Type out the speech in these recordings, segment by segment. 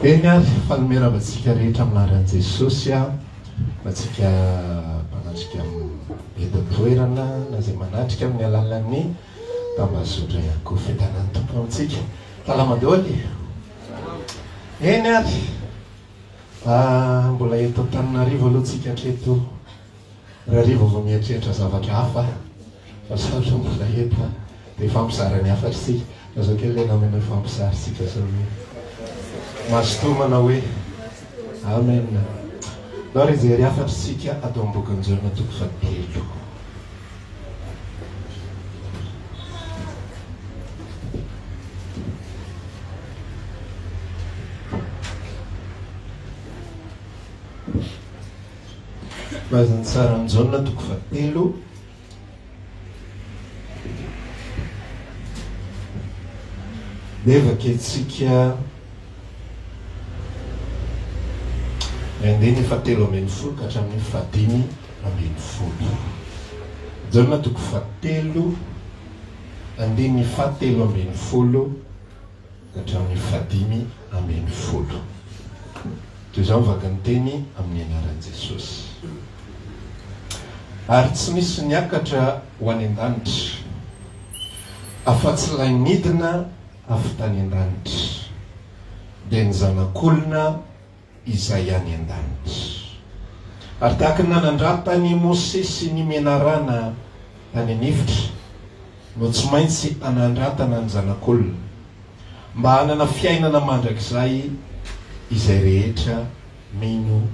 Eny ary, faly miarahaba antsika rehetra amin'ny anaran'i Jesosy aho, antsika mpanatrika eto an-toerana na izay manatrika amin'ny alalan'ny tambazotra ihany koa. Fiadanan'ny Tompo amintsika. Salama daholo. Eny ary, mbola eto Antananarivo aloha tsika hatreto. Rahariva vao mieritreritra zavatra hafa fa za aloha mbola eto a! Dia hifampizara ny hafatra isika. Lazao kely ilay namana hifampizara isika zao hoe mazotoa manao hoe Amen. Ndao re hijery hafatra isika ato amin'ny bokin'i Jaona toko fahatelo. Filazantsaran'i Jaona toko fahatelo. Dia vakintsika ny andininy fahatelo ambin'ny folo ka hatramin'ny fahadimy ambin'ny folo. Jaona toko fahatelo, andininy fahatelo ambin'ny folo ka hatramin'ny fahadimy ambin'ny folo. Toy izao ny vakin'ny teny amin'ny anaran'i Jesosy. Ary tsy nisy niakatra ho any an-danitra, afa-tsy ilay nidina avy tany an-danitra, dia ny Zanak'olona izay any an-danitra. Ary tahaka ny nanandratan'i Mosesy ny menarana tany an'efitra, no tsy maintsy hanandratana ny Zanak'olona, mba hanana fiainana mandrakizay izay rehetra mino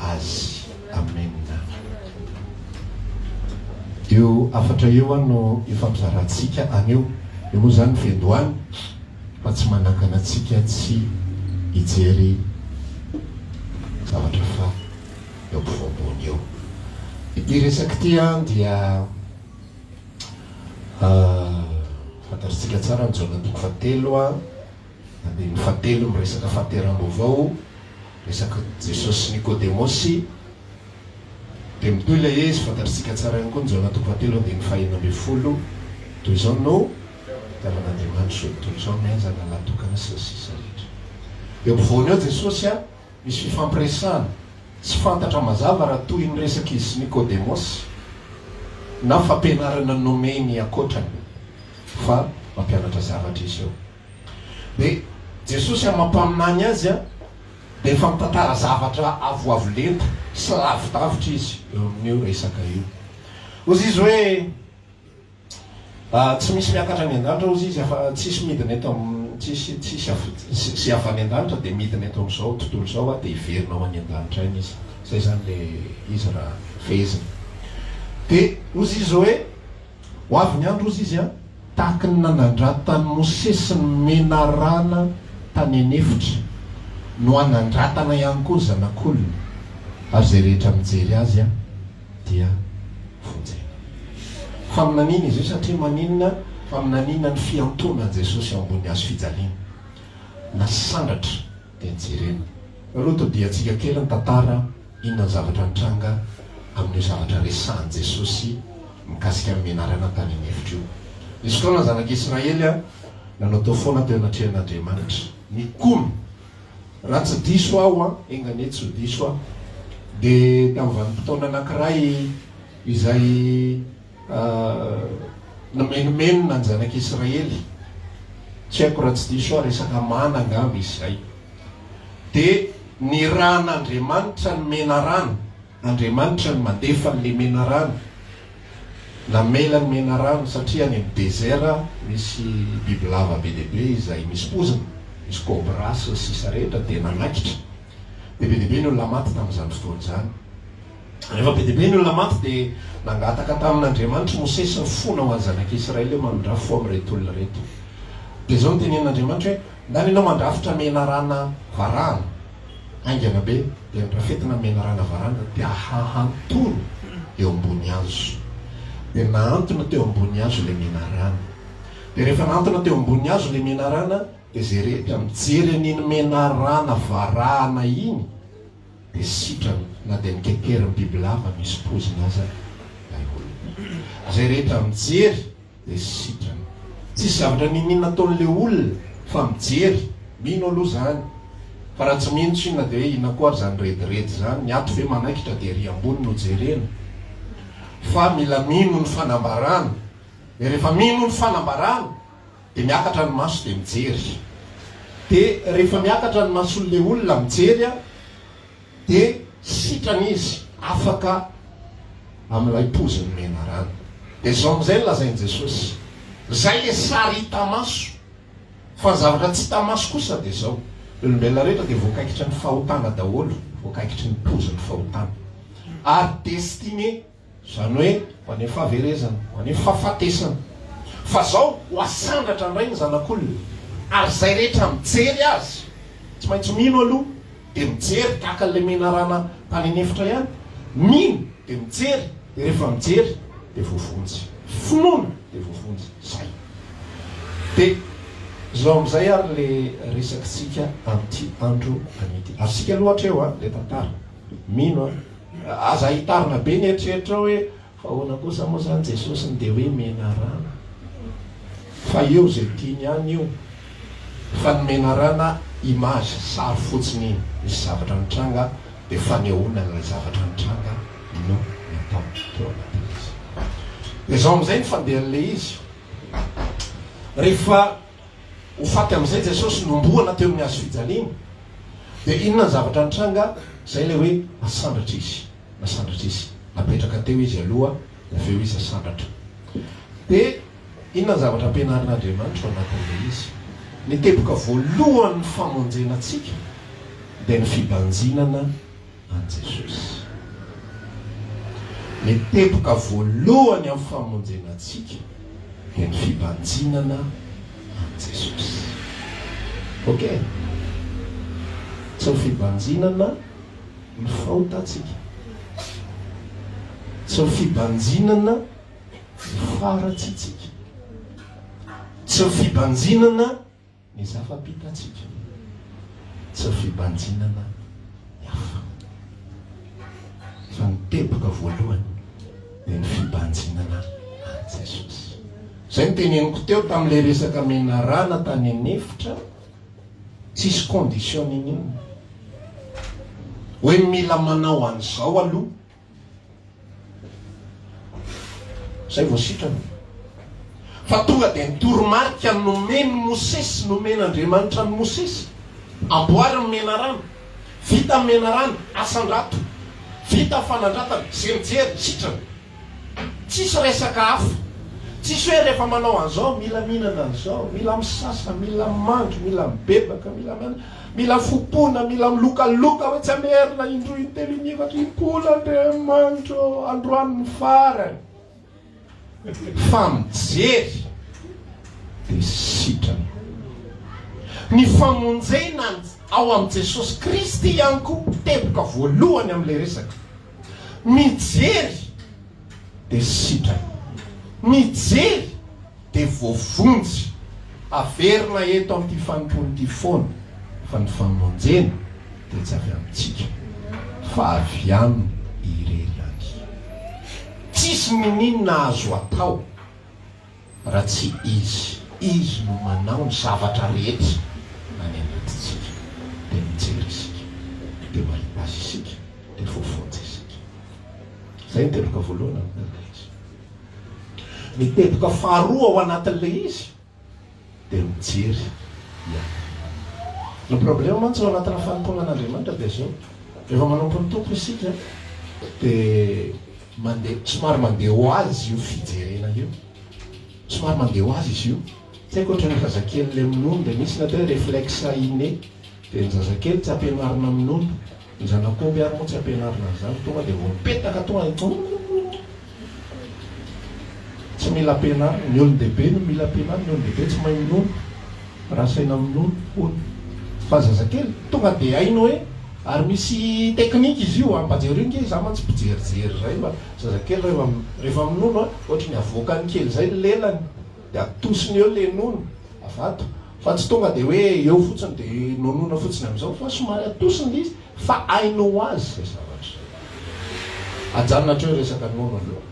Azy. Amena. Io hafatra io no ifampizarantsika anio. Io moa izany ny fiandohany fa tsy manakana antsika tsy hijery zavatra fa eo ampovoampoana eo. Ity resaka ity dia Fantatritsika tsara ny Jaona toko fahatelo andininy fahatelo miresaka fahateram-baovao, resaka Jesosy sy Nikodemosy, dia mitohy ilay izy, fantatritsika tsara ihany koa ny Jaona toko fahatelo andininy faha-16, toy izao no fitiavan'Andriamanitra izao tontolo izao, miaiza na lahy tokana sy ny sisa rehetra. Eo ampovoany eo Jesosy misy fifampiresahana. Tsy fantatra mazava raha tohin'ny resak'izy sy Nikodemosy na fampianarana nomeny ankoatrany fa mampianatra zavatra izy eo. Dia Jesosy amin'ny maha mpaminany azy dia efa mitantara zavatra avoavo lenta sy lavidavitra izy eo amin'io resaka io. Hozy izy hoe. Tsy misy miakatra any an-danitra hozy izy afa tsisy midina eto am tsisy tsisy avy zay avy any an-danitra dia midina eto am'zao tontolo izao a dia hiverina ho any an-danitra any izy. Zay zany le izy raha fehezina. Dia hozy izy hoe ho avy ny andro hozy izy a tahaky ny nanandratan'i Mosesy ny menarana tany an'efitra no hanandratana ihany koa ny zanak'olona ary izay rehetra mijery azy a dia vonjena. Faminaniana izy io satria maninona? Faminaniana ny fiantoana an'i Jesosy eo ambony hazo fijaliana. Nasandratra dia nijerena. Aloha todiantsika kely ny tantara, inona ny zavatra nitranga amin'io zavatra resahan'i Jesosy mikasika ny menarana tany an'efitra io. Nisy fotoana ny zanak'Israely nanao tao foana teo anatrehan'Andriamanitra. Nikomy. Raha tsy diso aho an, enga anie tsy ho diso aho, dia tamin'ny vanim-potoana anankiray izay namenomenona ny zanak'Israely, tsy haiko raha tsy diso aho, resaka mana angamba izy izay, dia nirahan'Andriamanitra ny menarana, Andriamanitra no mandefa an'ilay menarana, namela ny menarana satria any amin'ny désert misy bibilava be dia be izay misy poizina, misy cobra sy ny sisa rehetra dia nanaikitra. Dia be dia be ny olona maty tamin'izany fotoana izany. Rehefa be dia be ny olona maty dia nangataka tamin'Andriamanitra Mosesy nifona ho an'ny zanak'Israely hoe mamindrà fo amin'ireto olona ireto. Dia izao no tenenin'Andriamanitra hoe, ndany ianao mandrafitra menarana varahana. Haingana be dia norafetina ny menarana varanga dia hahantony eo ambony hazo. Dia nahantona teo ambony hazo ilay menarana. Dia rehefa nahantona teo ambony hazo ilay menarana dia izay rehetra mijery an'iny menarana varahana iny dia sitrana na dia nikekerin'ny bibilava misy poizina aza ilay olona. Izay rehetra mijery dia sitrana. Tsisy zavatra niniana ataon'ilay olona fa mijery, mino aloha zany. Fa raha tsy mino tsinona dia hoe inona koa ary izany rediredy izany, ny ato ve manaikitra dia ery ambony no jerena. Fa mila mino ny fanambarana. Dia rehefa mino ny fanambarana dia miakatra ny maso dia mijery. Dia rehefa miakatra ny mason'ilay olona mijery an, dia sitrana izy, afaka amin'ilay pozin'ny menarana. Dia izao amin'izay no lazain'i Jesosy, izay ilay sary hita maso. Fa ny zavatra tsy hita maso kosa dia izao, ny olombelona rehetra dia voakaikitry ny fahotana daholo, voakaikitry ny pozin'ny fahotana. Ary destiné, izany hoe ho any amin'ny fahaverezana, ho any amin'ny fahafatesana. Fa izao, ho asandratra indray ny Zanak'olona, ary izay rehetra mijery Azy, tsy maintsy mino aloha, dia mijery tahaka an'ilay menarana tany an'efitra ihany, mino dia mijery, dia rehefa mijery dia voavonjy. Finoana dia voavonjy. Zay. Dia zao amin'izay ary le resakitsika amin'ity andro anio ity. Azontsika aloha hatreo an, le tantara. Mino an. Aza hitarina be ny eritreritrao hoe Fa ahoana kosa moa zany Jesosy no dia hoe menarana? Fa eo zay tiany ihany io. Fa ny menarana image, sary fotsiny iny. Misy zavatra nitranga dia fanehoana an'ilay zavatra nitranga no natao teo anatin'izy. Dia zao amin'izay ny fandehan'ilay izy. Rehefa ho faty amin'izay Jesosy nombohana teo amin'ny hazo fijaliana dia inona ny zavatra nitranga? Zay ilay hoe asandratra izy. Nasandratra izy. Napetraka teo izy aloha, dia avy eo izy asandratra. Dia inona ny zavatra ampianarin'Andriamanitra ao anatin'ilay izy? Ny teboka voalohan'ny famonjena antsika dia ny fibanjinana an'i Jesosy. Ny teboka voalohany amin'ny famonjena antsika dia ny fibanjinana an'i Jesosy. Ok? Tsy ny fibanjinana ny fahotantsika. Tsy ny fibanjinana ny faharatsiantsika. Tsy ny fibanjinana ny zava-bitantsika. Tsy ny fibanjinana ny hafa. Fa ny teboka voalohany dia ny fibanjinana an'i Jesosy. Izay no teneniko teo tamin'ilay resaka menarana tany an'efitra. Tsisy condition n'inon'inona. Hoe mila manao an'izao aloha. Zay vao sitrana. Fa tonga dia ny toromarika nomen'i Mosesy, nomen'Andriamanitra an'i Mosesy. Amboary ny menarana. Vita ny menarana, asandrato. Vita ny fanandratana, ze mijery, sitrana. Tsisy resaka hafa. Tsisy hoe rehefa manao an'izao mila mihinana an'izao, mila misasa, mila mandry, mila mibebaka, mila mila fopona, mila milokaloka hoe tsy hamerina indroa, intelo, inefatra, impolo Andriamanitra ô, androany ny farany. Fa mijery dia sitrana. Ny famonjena ao amin'i Jesosy Kristy ihany koa teboka voalohany amin'ilay resaka. Mijery dia sitrana. Mijery dia voavonjy. Averina eto amin'ity fanompoana ity foana fa ny famonjena dia tsy avy amintsika fa avy aminy irery ihany. Tsisy niniana azo atao. Raha tsy Izy. Izy no manao ny zavatra rehetra any anatintsika. Dia mijery isika. Dia mahita Azy isika. Dia voavonjy isika. Izay ny teboka voalohany ao anatin'ilay izy. Ny teboka faharoa ao anatin'ilay izy dia mijery ihany. Ny problema mantsy ao anatina fanompoana an'Andriamanitra dia izao, rehefa manompo ny Tompo isika dia Mandeha, somary mandeha ho azy io fijerena io. Somary mandeha ho azy izy io. Tsy haiko ohatran'ny zazakely ilay minono dia misy ny atao hoe réflexe inné. Dia ny zazakely tsy ampianarina minono. Ny zanak'omby ary moa tsy ampianarina an'izany. Tonga dia vao mipetaka tonga dia Tsy mila ampianarina. Ny olon-dehibe no mila ampianarina. Ny olon-dehibe tsy mahay minono. Raha asaina minono, hono. Fa zazakely, tonga dia hainy hoe, ary misy technique izy io an, mba jereo nge, za mantsy mpijerijery zay fa zazakely rehefa rehefa minono an, ohatry ny avoakany kely zay ny lelany, dia atosiny eo le nono, avato, fa tsy tonga dia hoe eo fotsiny dia nonona fotsiny amizao fa somary atosiny le izy fa hainy ho azy zay zavatra zay. Ajanona hatreo resaka nono aloha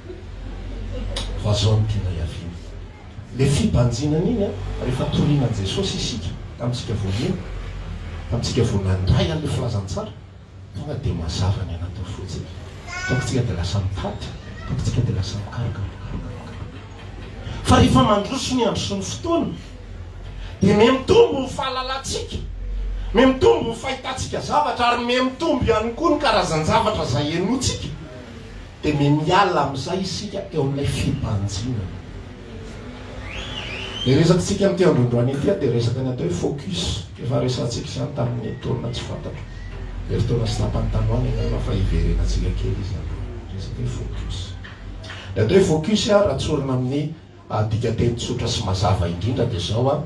fa zao no tiana hiaviana. Le fibanjinana iny an, rehefa toriana an'i Jesosy isika, tamintsika vao nino. Tamintsika vao nandray an'ilay filazantsara, tonga dia mazava ny anatin'ny fontsika. Tonga tsika dia lasa mitady, tonga tsika dia lasa mikaroka, mikaroka, mikaroka. Fa rehefa mandroso ny andro sy ny fotoana, dia mihamitombo ny fahalalantsika, mihamitombo ny fahitantsika zavatra ary mihamitombo ihany koa ny karazan-javatra izay henointsika, dia mihamiala amin'izay isika eo amin'ilay fibanjinana. Ny resakintsika amin'ity androandroany ity dia resaka ny atao hoe focus. Efa resahantsika izany tamin'ny taona tsy fantatro, herintaona sy tapany tany ho any angamba fa hiverenantsika kely izy androany. Resaka hoe focus. Ny atao hoe focus raha tsorina amin'ny dikanteny tsotra sy mazava indrindra dia izao,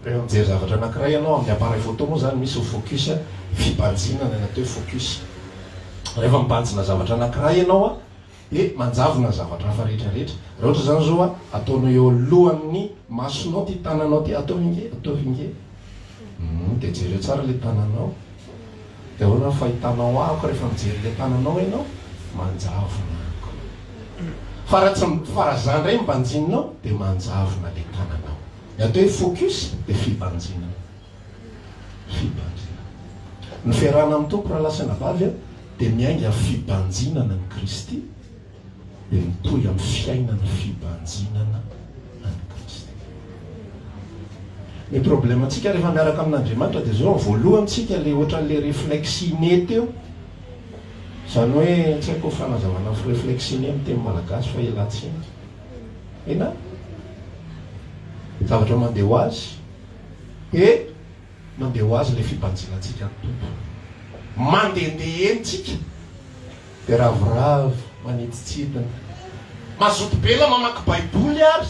rehefa mijery zavatra anankiray ianao amin'ny appareil photo moa izany misy ny focus, fibanjinana ny atao hoe focus. Rehefa mibanjina zavatra anankiray ianao Dia manjavona ny zavatra hafa rehetra rehetra. Raha ohatra izany izao a, ataonao eo alohan'ny masonao ity tananao ity, ataovy ange, ataovy ange. Humm, dia jereo tsara ilay tananao. Dia ahoana ny fahitanao ahako rehefa mijery ilay tananao ianao? Manjavona ahako. Fa raha tsy, fa raha za indray no banjininao, dia manjavona ilay tananao. Ny atao hoe focus dia fibanjinana. Fibanjinana. Ny fiarahana amin'ny Tompo rahalahy sy anabavy dia miainga amin'ny fibanjinana an'i Kristy dia mitohy amin'ny fiainana fibanjinana an'i Kristy. Ny problème-ntsika rehefa miaraka amin'Andriamanitra dia izao, voalohany tsika le ohatran'le réflexe inné teo, izany hoe tsy haiko fanazavana ny réflexe inné amin'ny teny malagasy fa ialatsiny. Ena? Zavatra mandeha ho azy. Dia mandeha ho azy ilay fibanjinantsika ny Tompo. Mandehandeha eny tsika dia ravoravo, manidintsidina. Mazoto be ilay mamaky Baiboly ary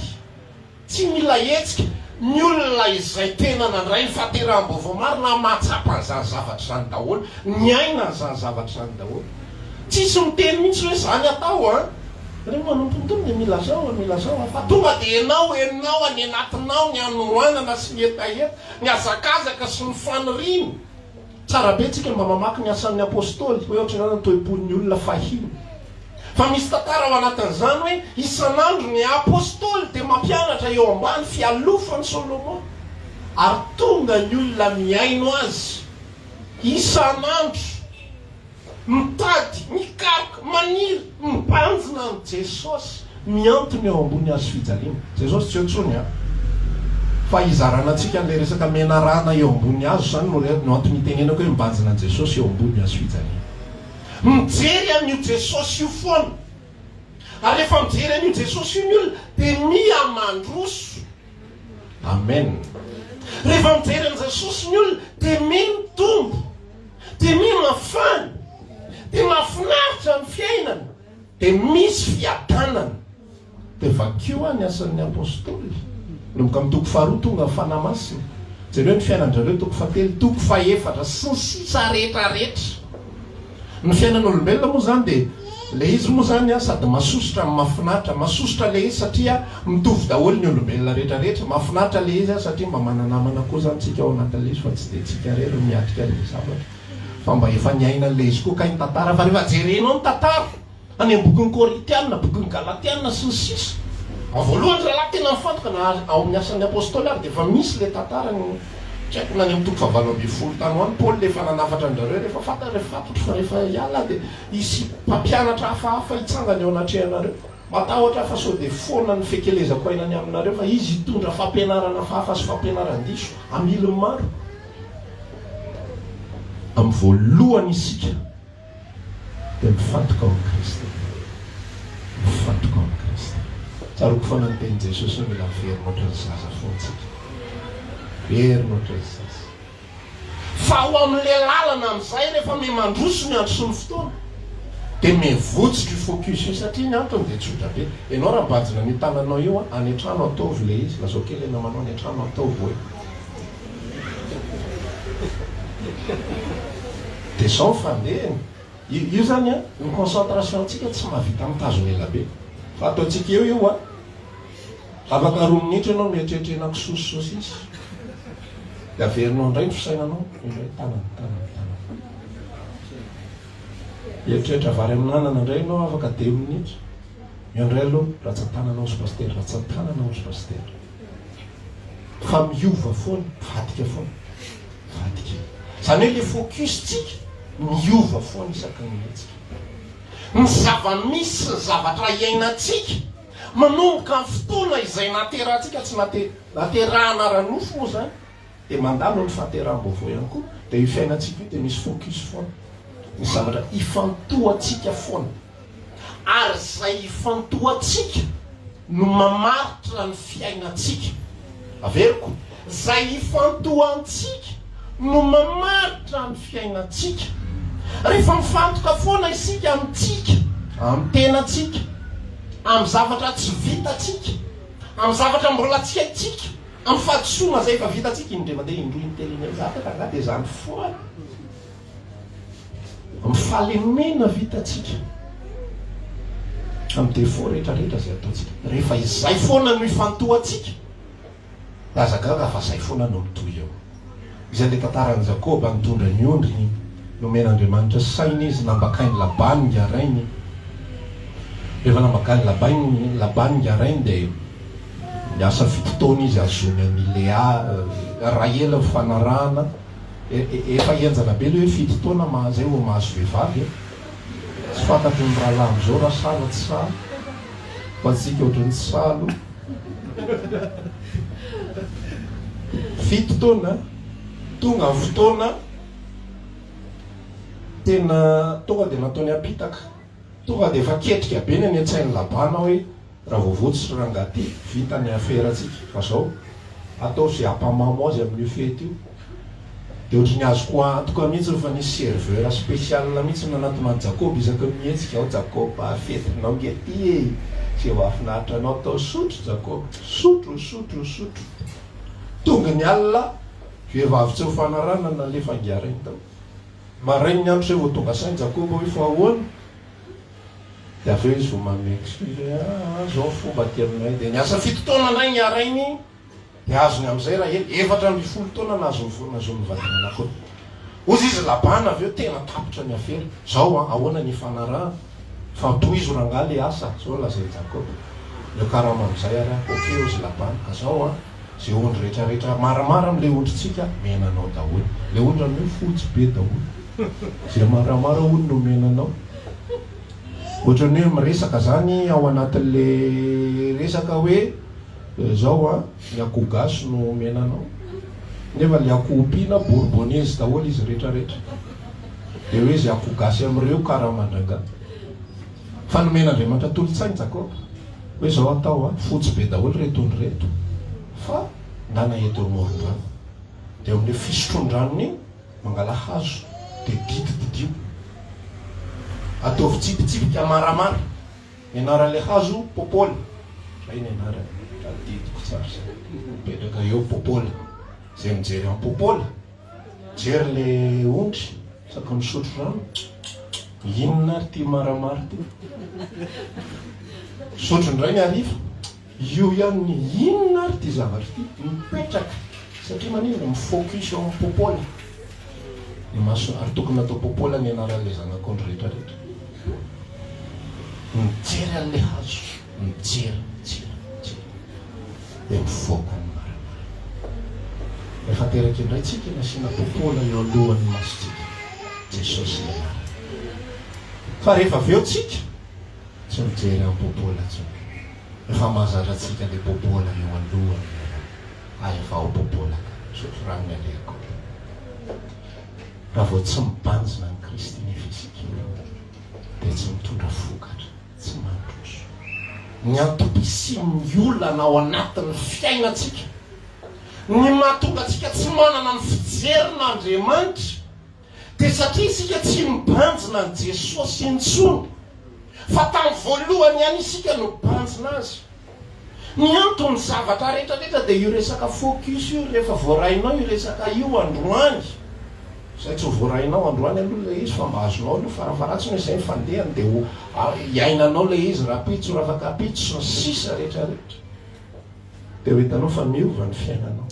tsy mila hetsika. Ny olona izay tena nandray ny fahateraham-baovao marina mahatsapa an'izany zavatra izany daholo, niaina an'izany zavatra izany daholo. Tsisy miteny mihitsy hoe izany atao an! Reo manompo ny Tompo dia mila zao an, mila zao an, fa tonga dia enao, enao any anatinao ny hanoanana sy ny hetaheta, ny hazakazaka sy ny faniriana. Tsara be tsika mba mamaky ny asan'ny Apostoly, hoe ohatran'izany ny toe-pon'ny olona fahiny. Fa misy tantara ao anatin'izany hoe isan'andro ny Apostoly dia mampianatra eo ambany fialofan'i Solomona, ary tonga ny olona mihaino azy isan'andro. Mitady, mikaroka, maniry, mibanjina an'i Jesosy mihantona eo ambony hazo fijaliana. Jesosy tsy eo intsony an! Fa hizarana antsika an'ilay resaka menarana eo ambony hazo izany no no antony itenenako hoe mibanjina an'i Jesosy eo ambony hazo fijaliana. Mijery an'io Jesosy io foana. Ary rehefa mijery an'io Jesosy io ny olona dia miha mandroso. Amen. Rehefa mijery an'i Jesosy ny olona dia miha mitombo. Dia miha mafana, dia mahafinaritra ny fiainana, dia misy fiadanana. Dia vakio ny Asan'ny Apostoly, manomboka amin'ny toko faharoa tonga ny Fanahy Masina. Jereo ny fiainan-dRareo toko fahatelo, toko fahefatra, sy ny sisa rehetra rehetra. Ny fiainan'olombelona moa izany dia ilay izy moa izany sady masosotra no mahafinaritra. Masosotra ilay izy satria mitovy daholo ny olombelona rehetra rehetra. Mahafinaritra ilay izy satria mba mana-namana koa izany tsika ao anatin'ilay izy fa tsy dia tsika irery no miatrika an'ilay zavatra fa mba efa niaina an'ilay izy koa kay ny tantara. Fa rehefa jerenao ny tantara any amin'ny bokin'ny Korintiana, bokin'ny Galatiana sy ny sisa. Amin'ny voalohany rahalahy tena mifantoka na ao amin'ny asan'ny apostoly ary dia efa misy ilay tantara ny tsy haiko na any amin'ny toko fahavalo 12 tany ho any Paoly efa nanafatra an-drareo rehefa fantany rehefa fantatro fa rehefa hiala dia hisy mpampianatra hafahafa hitsangana eo anatrehanareo. Matahotra aho fa sao dia foana ny fekelezako aina ny aminareo fa izy hitondra fampianarana hafahafa sy fampianaran-diso hamily ny maro. Amin'ny voalohany isika. dia mifantoka ao amin'i Kristy. Mifantoka ao amin'i Kristy. Tsaroako foana ny tenin'i Jesosy hoe mila miverina ohatran'ny zaza foana isika. Miverina ohatran'ny zaza. Fa ao amin'ilay lalana amin'izay rehefa miha mandroso ny andro sy ny fotoana dia miha-votsotra io focus io satria ny antony dia tsotra be. Ianao raha mibanjina an'io tananao io any an-trano ataovy ilay izy, lazao kely ilay namanao any an-trano ataovy hoe. Dia izao ny fandehany. Io izany an, ny concentration-ntsika tsy mahavita mitazona ela be. Fa ataontsika eo io an, afaka roa minitra ianao mieritreritra henakisoa sy saosisy, dia averinao indray ny fisainanao, indray tanana, tanana, tanana. Mieritreritra vary amin'anana indray ianao afaka deux minitra, eo indray aloha, ratsan-tanana hozy pasitera, ratsan-tanana hozy pasitera. Fa miova foana, mivadika foana. Mivadika. Izany hoe ilay focus-tsika miova foana isaky ny mihetsika. Ny zava-misy sy ny zavatra iainantsika manomboka amin'ny fotoana izay nahaterahantsika, tsy nate, naterahana ara-nofo moa izany, dia mandalo ny fahateraham-baovao ihany koa, dia io fiainantsika io dia misy focus foana, misy zavatra ifantohantsika foana. Ary izay ifantohantsika no mamaritra ny fiainantsika. Averiko, izay ifantohantsika no mamaritra ny fiainantsika. Rehefa mifantoka foana isika amintsika, amin'ny tenantsika, amin'ny zavatra tsy vitantsika, amin'ny zavatra mbola tsy haintsika, amin'ny fahadisoana izay efa vitantsika, indray mandeha, indroa, intelo, inenina, zavatra angaha dia izany foana. Amin'ny fahalemena vitantsika, amin'ny défaut rehetra rehetra izay ataontsika, rehefa izay foana no ifantohantsika, dia aza gaga fa izay foana no mitohy eo. Izay ilay tantaran'i Jakoba nitondra ny ondriny, nomen'Andriamanitra saina izy, nambakain'i Labany ngarainy. Rehefa nambakain'i Labany Labany ngarainy dia niasa fito taona izy hahazoany an'i Lea, Rahely nifanarahana. Efa henjana be le hoe fito taona ma zay vao mahazo vehivavy e! Tsy fantatro ny rahalahy amizao raha sahy na tsy sahy fa antsika ohatran'ny tsy sahy aloha. Fito taona, tonga ny fotoana tena tonga dia nataony apitaka, tonga dia efa ketrika be ny any an-tsain'i Labana hoe Raha vao votsotra rangahy ty, vita ny afera tsika fa zao, atao ze hampamamo azy amin'io fety io. De ohatry ny azoko antoka mihitsy fa nisy serveur spécial mihitsy nanatona an'i Jakoba isaky ny mihetsika, ao Jakoba fetinao nge ty e, ze mahafinaritra anao atao sotro Jakoba, sotro, sotro, sotro. Tonga ny alina, vehivavy tsy nifanarahana nalefa ngiarainy tao. Marain'ny andro zay vao tonga saina Jakoba hoe fa ahoana? Dia avy eo izy vao manome excuse hoe aa zao ny fomba aty aminay. Dia niasa fito taona indray ny rainy dia azony amin'izay Rahely, 14 taona nahazoany nahazoany vadiny anankiroa. Hozy izy Labana avy eo tena tapitra ny afera. Zao an, ahoana ny ifanarahana? Fa tohizo rangahy le asa, zao no lazain'i Jakoba. Omeo karama amin'izay ary aho. Ok hozy Labana, ka zao an, ze ondry rehetra rehetra maramara amin'ilay ondrintsika, omena anao daholo. Ilay ondry amin'io fotsy be daholo. Ze maramara hono no omena anao. Ohatran'ny hoe miresaka zany ao anatin'le resaka hoe zao an, ny akoho gasy no omena anao, nefa le akoho ompiana bourbonnaise daholo izy rehetra rehetra, de hoe ze akoho gasy amin'ireo karamandrangah. Fa nomen'Andriamanitra tolo-tsaina Jakoba hoe zao atao an, fotsy be daholo ireto ondry ireto fa ndana eto amoron-drano, de eo amin'io fisotroan-dranony io, Mangala hazo dia didididio. Ataovy tsipitsipika maramara. Ny anaran'ilay hazo Popola. Zay ny anarany. Tadidiko tsara izay. Mipetraka eo Popola. Izay mijery an'i Popola, mijery ilay ondry sady misotro rano. Inona ary ity maramara ity? Misotro indray ny hariva. Io ihany ny inona ary ity zavatra ity? Mipetraka satria maninona? Mi-focus eo amin'ny popola ny masony ary tokony natao popola ny anaran'ilay zanak'ondry rehetra rehetra. Mijery an'ilay hazo, mijery, mijery, mijery dia mivoaka ny maramara. Rehefa teraka indray tsika nasiana popola eo alohan'ny masontsika, Jesosy ny anarany. Fa rehefa avy eo tsika Tsy mijery an'i Popola intsony. Efa mahazatra antsika le Popola eo alohany eo. Ary efa ao Popola ka. Misotro rano ny alehako. Raha vao tsy mibanjina an'i Kristy nefa isika dia tsy mitondra vokatra, tsy mandroso. Ny antom-pisian'ny olana ao anatin'ny fiainantsika, ny mahatonga antsika tsy manana ny fijerin'Andriamanitra, Dia satria isika tsy mibanjina an'i Jesosy intsony, fa tamin'ny voalohany ihany isika no nibanjina Azy. Ny anton'ny zavatra rehetra rehetra dia io resaka focus io, rehefa voarainao io resaka io androany, izay tsy ho voarainao androany aloha ilay izy fa mba azonao aloha farafaharatsiny hoe izay ny fandehany dia ho iainanao ilay izy rahampitso, rafakampitso sy ny sisa rehetra rehetra. Dia ho hitanao fa miova ny fiainanao.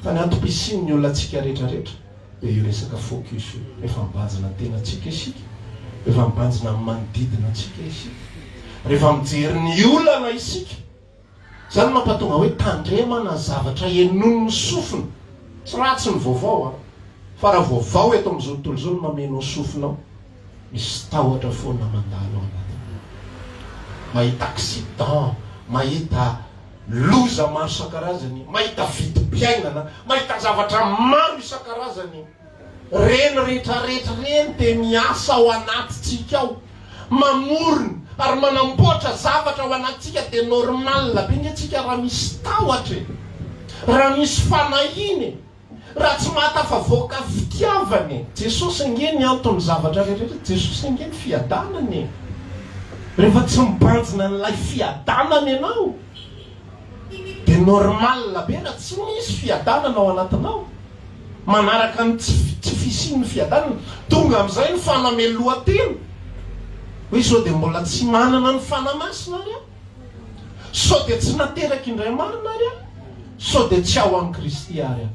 Fa ny antom-pisian'ny olantsika rehetra rehetra dia io resaka focus io. Rehefa mibanjina ny tenantsika isika, rehefa mibanjina ny manodidina antsika isika, rehefa mijery ny olana isika, izany no mampatonga hoe tandremana ny zavatra henoin'ny sofina. Tsy ratsy ny vaovao an! Fa raha vaovao eto amin'izao tontolo izao no mameno ny sofinao, misy tahotra foana mandalo ao anatinao. Mahita accident, mahita loza maro isan-karazany, mahita vidim-piainana, mahita zavatra maro isan-karazany. Reny rehetrarehetra reny dia miasa ao anatintsika ao, mamorona ary manamboatra zavatra ao anatintsika dia normal be nge tsika raha misy tahotra e! Raha misy fanahiana e! Raha tsy mahatafavoaka fitiavana e! Jesosy ange ny anton'ny zavatra rehetra, Jesosy ange ny fiadanana e! Rehefa tsy mibanjina an'ilay fiadanana ianao dia normal be raha tsy misy fiadanana ao anatinao, manaraka ny tsy tsy fisian'ny fiadanana, tonga amin'izay ny fanamelohan-tena hoe sao dia mbola tsy manana ny Fanahy Masina ary aho? Sao dia tsy nateraka indray marina ary aho? Sao dia tsy ao amin'i Kristy ary aho?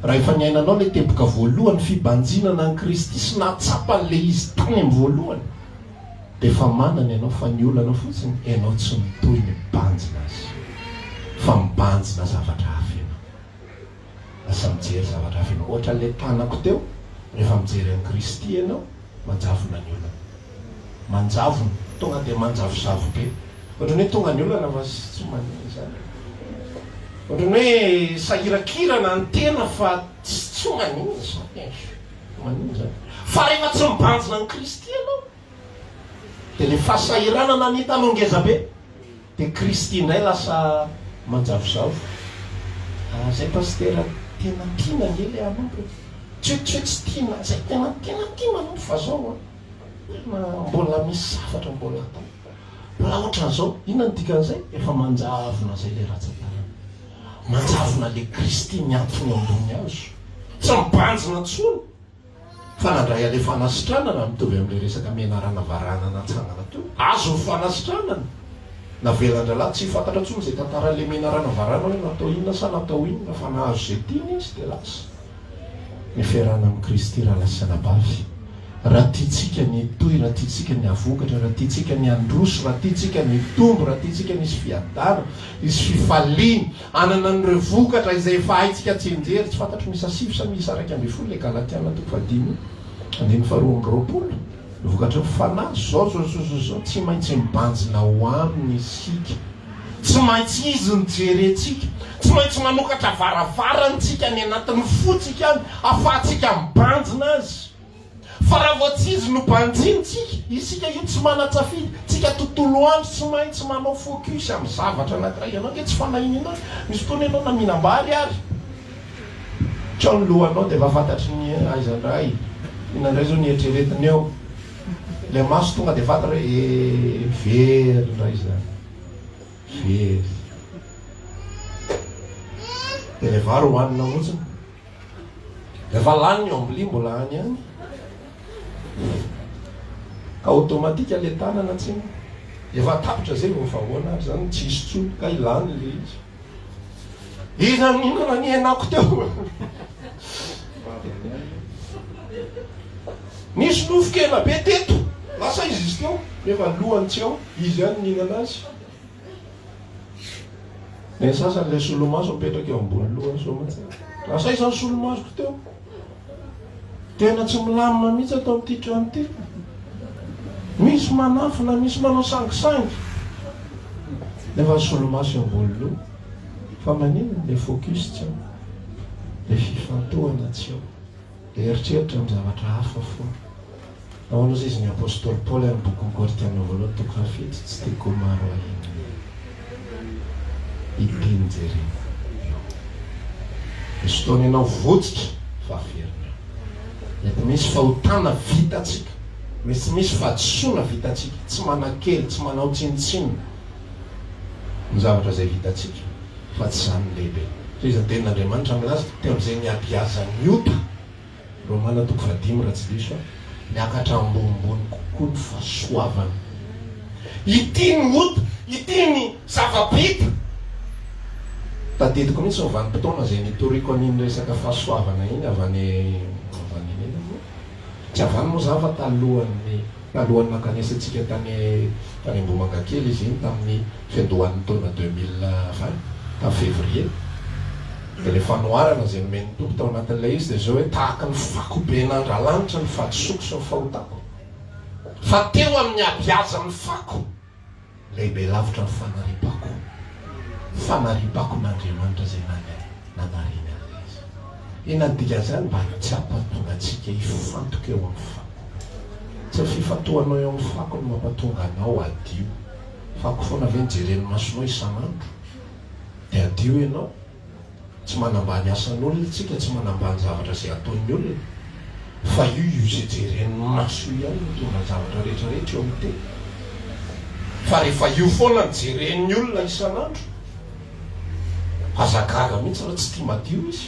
Raha efa niainanao ilay teboka voalohany fibanjinana an'i Kristy sy nahatsapa an'ilay izy tany amin'ny voalohany, dia efa manana ianao fa ny olana fotsiny, ianao tsy mitohy mibanjina azy, fa mibanjina zavatra hafa ianao. Lasa mijery zavatra hafa ianao. Ohatran'ilay tanako teo, rehefa mijery an'i Kristy ianao, manjavona ny olana. Manjavona, tonga dia manjavozavo be. Ohatran'ny hoe tonga ny olana fa tsy manino izany. Ohatran'ny hoe sahirakirana ny tena fa tsy tsy manino izany e. Tsy manino izany. Fa rehefa tsy mibanjina an'i Kristy ianao, dia ilay fahasahiranana ny hitanao ngeza be. Dia Kristy indray lasa manjavozavo. Ah zay Pasitera tena tiana ange le hanompo e. Tsy hoe tsy hoe tsy tiana, zay tena tena tia manompo fa zao an, tena mbola misy zavatra mbola atao. Mbola ohatran'izao, inona no dikan'izay? Efa manjavona zay le ratsan-tanana. Manjavona le Kristy miantona eo ambony hazo. Tsy mibanjina intsony. Fa nandray an'ilay fanasitranana, mitovy amin'ilay resaka menarana varahana natsangana teo. Azo ny fanasitranana. Navelan-drahalahy tsy fantatra intsony izay tantaran'ilay menarana varahana hoe natao inona sa natao inona fa nahazo izay tiany izy dia lasa. Ny fiarahana amin'i Kristy rahalahy sy anabavy. Raha tiantsika ny hitohy, raha tiantsika ny hahavokatra, raha tiantsika ny handroso, raha tiantsika ny hitombo, raha tiantsika ny hisy fiadanana, hisy fifaliana, Hanana an'ireo vokatra izay efa haintsika tsianjery, tsy fantatro miisa sivy sa miisa 11 ilay Galatiana toko fahadimy andininy faharoa amby roapolo, ny vokatry ny Fanahy, izao izao izao izao izao, tsy maintsy mibanjina ho Aminy isika, tsy maintsy Izy no jerentsika, tsy maintsy manokatra varavarana isika any anatin'ny fontsika any, ahafahantsika mibanjina Azy. Fa raha vao tsy izy no banjintsika, isika io tsy manan-tsafidy, tsika tontolo andro tsy maintsy manao focus amin'ny zavatra anankiray, ianao ange tsy fanahinina, misy fotoana ianao na mihinam-bary ary, tsy ao ny lohanao dia efa fantatry ny aiza indray, inona indray izao ny eritreretiny eo, ilay maso tonga dia fantatra hoe eh, very indray izany, very. Dia ilay vary hohanina fotsiny. Efa lany ny ombli mbola any ihany. Ka automatique le tanana tsiny. Efa tapitra zay vao vahoana ary zany tsy hisy tsony kay lany le izy. Iza no nihinana ny henako teo? Nisy nofon-kena be teto. Lasa izy izy teo nefa lohany tsy ao, izy ihany nihinana azy. Ny sasany ilay solomaso mipetraka eo ambony lohany soamantsara. Lasa aiza ny solomasoko teo? Tena tsy milamina mihitsy ato amin'ity trano ity. Misy manafina, misy manao sangisangy. Nefa ny solomaso eo ambony loha. Fa maninona? Ilay focus tsy ao. Ilay fifantohana tsy ao. Ilay eritreritra amin'ny zavatra hafa foana. Nahoana ozy izy ny apostoly Paoly any bokin'ny Korintiana voalohany toko fahafito tsy tiako ho maro ahiana ity ny jerena eo. Misy fotoana ianao votsotra fa averina eo. Mety misy fahotana vitantsika, mety misy fahadisoana vitantsika, tsy manakely, tsy manao tsinontsinona ny zavatra izay vitantsika fa tsy izany no lehibe. Toy izany tenin'Andriamanitra milaza, teo amin'izay niabiazan'ny ota. Romana toko fahadimy raha tsy diso aho, miakatra ambonimbony kokoa ny fahasoavana. Ity ny ota, ity ny zava-bita. Tadidiko mihitsy ny vanim-potoana izay nitoriako an'iny resaka fahasoavana iny avy any avy any inona moa? Tsy avy any moa izany fa talohan'ny talohan'ny nankanesantsika tany tany Ambohimangakely izy iny tamin'ny fiandohan'ny taona 2020, tamin'ny février. Dia ilay fanoharana izay nomen'ny Tompo tao anatin'ilay izy dia izao hoe, tahaka ny fako be nandralanitra ny fahadisoako sy ny fahotako, fa teo amin'ny habiazan'ny fako, lehibe lavitra ny fanariam-pako, fanariam-pakon'Andriamanitra izay nanariany an'ilay izy. Inona no dikan'izany? Mba tsy hampahatonga antsika hifantoka eo amin'ny fako. Tsy ny fifantohanao eo amin'ny fako no mampatonga anao hadio. Fako foana ve no jeren'ny masonao isan'andro? Dia hadio ianao? Tsy manambany asan'olona tsika, tsy manambany zavatra izay ataon'ny olona, fa io io izay jeren'ny maso io ihany no mitondra ny zavatra rehetra rehetra eo amin'ny tena. Fa rehefa io foana no jeren'ny olona isan'andro, aza gaga mihitsy raha tsy tia madio izy.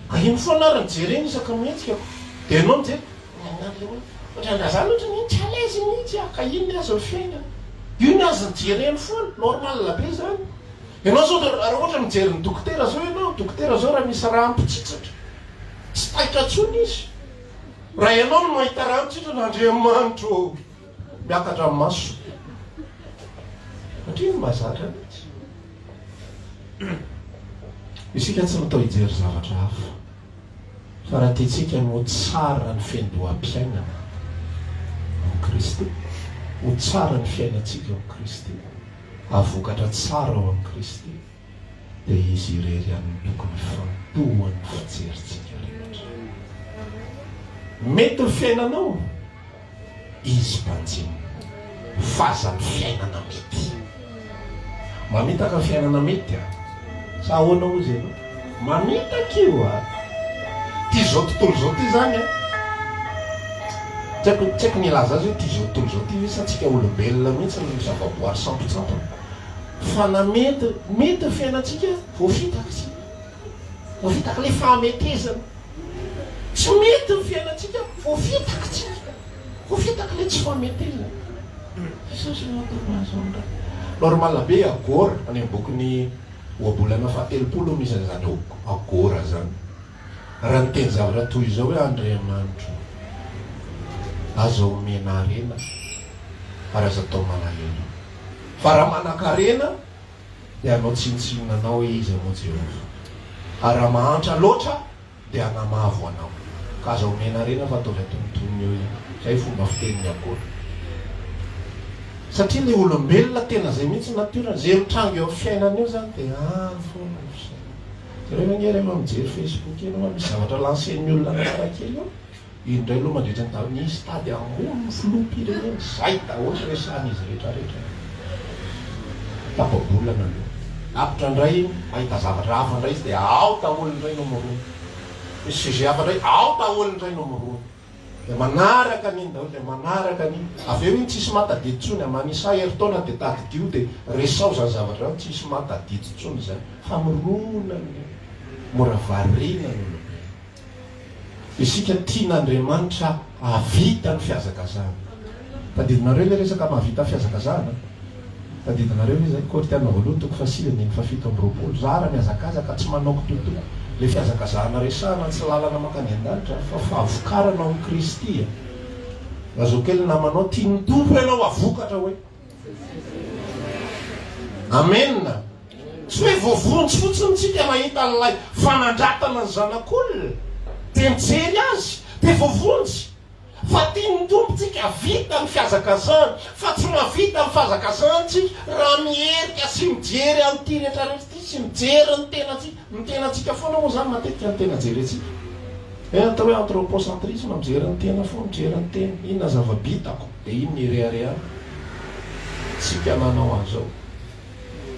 Ka iny foana ary no jereny isaka mihetsika ko. Dia ianao mijery, ny an'ilay olona, ohatran'ny zany ohatran'ny tsy à l'aise mihitsy aho, ka iny ny azy ny fiainana. Io ny azy no jereny foana, normal be izany. Ianao zao raha ohatra mijery ny dokotera zao ianao, dokotera zao raha misy rà mpitsitsatra, tsy taitra tsony izy. Raha ianao no mahita rà mitsitsatra, Andriamanitro ô! Miakatra ny maso. Satria ny mahazatra mihitsy. Isika tsy natao hijery zavatra hafa. Fa raha tiantsika ny ho tsara ny fiandoham-piainana amin'i Kristy, ho tsara ny fiainantsika ao amin'i Kristy, hahavokatra tsara ao amin'i Kristy, dia Izy irery ihany no tokony hifantohan'ny fijerintsika rehetra. Mety ny fiainanao. Izy mpanjina. Faza ny fiainana mety. Mamitaka ny fiainana mety a! Sa ahoana hozy ianao? Mamitaka io a! Ty zao tontolo zao ty zany a! Tsy haiko tsy haiko ny hilaza azy hoe ty zao tontolo zao ty ve sa tsika olombelona mihitsy no zavaboary sampontsampona. Fa na mety mety ny fiainantsika voafitaka isika. Voafitaka ilay fahametezana. Tsy mety ny fiainantsika, voafitaka tsika. Voafitaka ilay tsy fahametezana. Jesosy no atao mahazo an'ireny. Normal be Agora, any amin'ny bokin'ny Ohabolana faha-30 misy an'izany Agora izany. Raha niteny zavatra toy izao hoe Andriamanitro, aza omena harena ary aza atao malahelo. Fa raha manan-karena dia hanao tsinontsinona anao hoe iza moa Jehovah. Ary raha mahantra loatra, dia hanamavo anao. Ka aza omena harena fa ataovy antonontonony eo ihany. Izay fomba fitenin'ny Agora. Satria ilay olombelona tena izay mihitsy ny natiorany. Izay mitranga eo amin'ny fiainana eo izany dia any foana ny fisainana. Jereo ange rehefa mijery Facebook eny hoa misy zavatra lancer-n'ny olona anankiray kely eo. Iny indray aloha mandritra ny taona nisy tady hamono ny filoham-pirenena, izay daholo ny resahan'izy rehetra rehetra. Tapa-bolana aloha. Tapitra indray iny, mahita zavatra hafa indray izy dia ao daholo indray no mirona. Misy sujet hafa indray, ao daholo indray no mirona. Dia manaraka an'iny daholo, dia manaraka an'iny. Avy eo iny tsisy mahatadidy intsony, aman'isa herintaona dia tadidio dia resaho izany zavatra izany, tsisy mahatadidy intsony izany. Fa mirona ny mora variana ny olombelona. Isika tian'Andriamanitra hahavita ny fihazakazahana. Tadidinareo ilay resaka mahavita fihazakazahana? Tadidinareo ve izay? Korintiana voalohany toko fahasivy andininy fahafito amby 20. Za raha mihazakazaka tsy manao kitoatoa. Ilay fihazakazahana resahana tsy lalana mankany an-danitra fa fahavokarana ao amin'i Kristy e. Lazao kely ny namanao, tian'ny Tompo ianao havokatra hoe. Amen! Tsy hoe voavonjy fotsiny tsika nahita an'ilay fanandratana ny zanak'olona dia mijery azy dia voavonjy fa tian'ny Tompo tsika vita ny fihazakazahana fa tsy mahavita ny fahazakazahana tsika raha miherika sy mijery an'ity rehetra rehetra ity sy mijery ny tenantsika, ny tenantsika foana moa izany matetika no tena jerentsika. Hoe atao hoe anthropocentrisme, mijery ny tena foana, mijery ny tena, inona zava-bitako. Dia iny ny reharehana. Tsika nanao an'izao.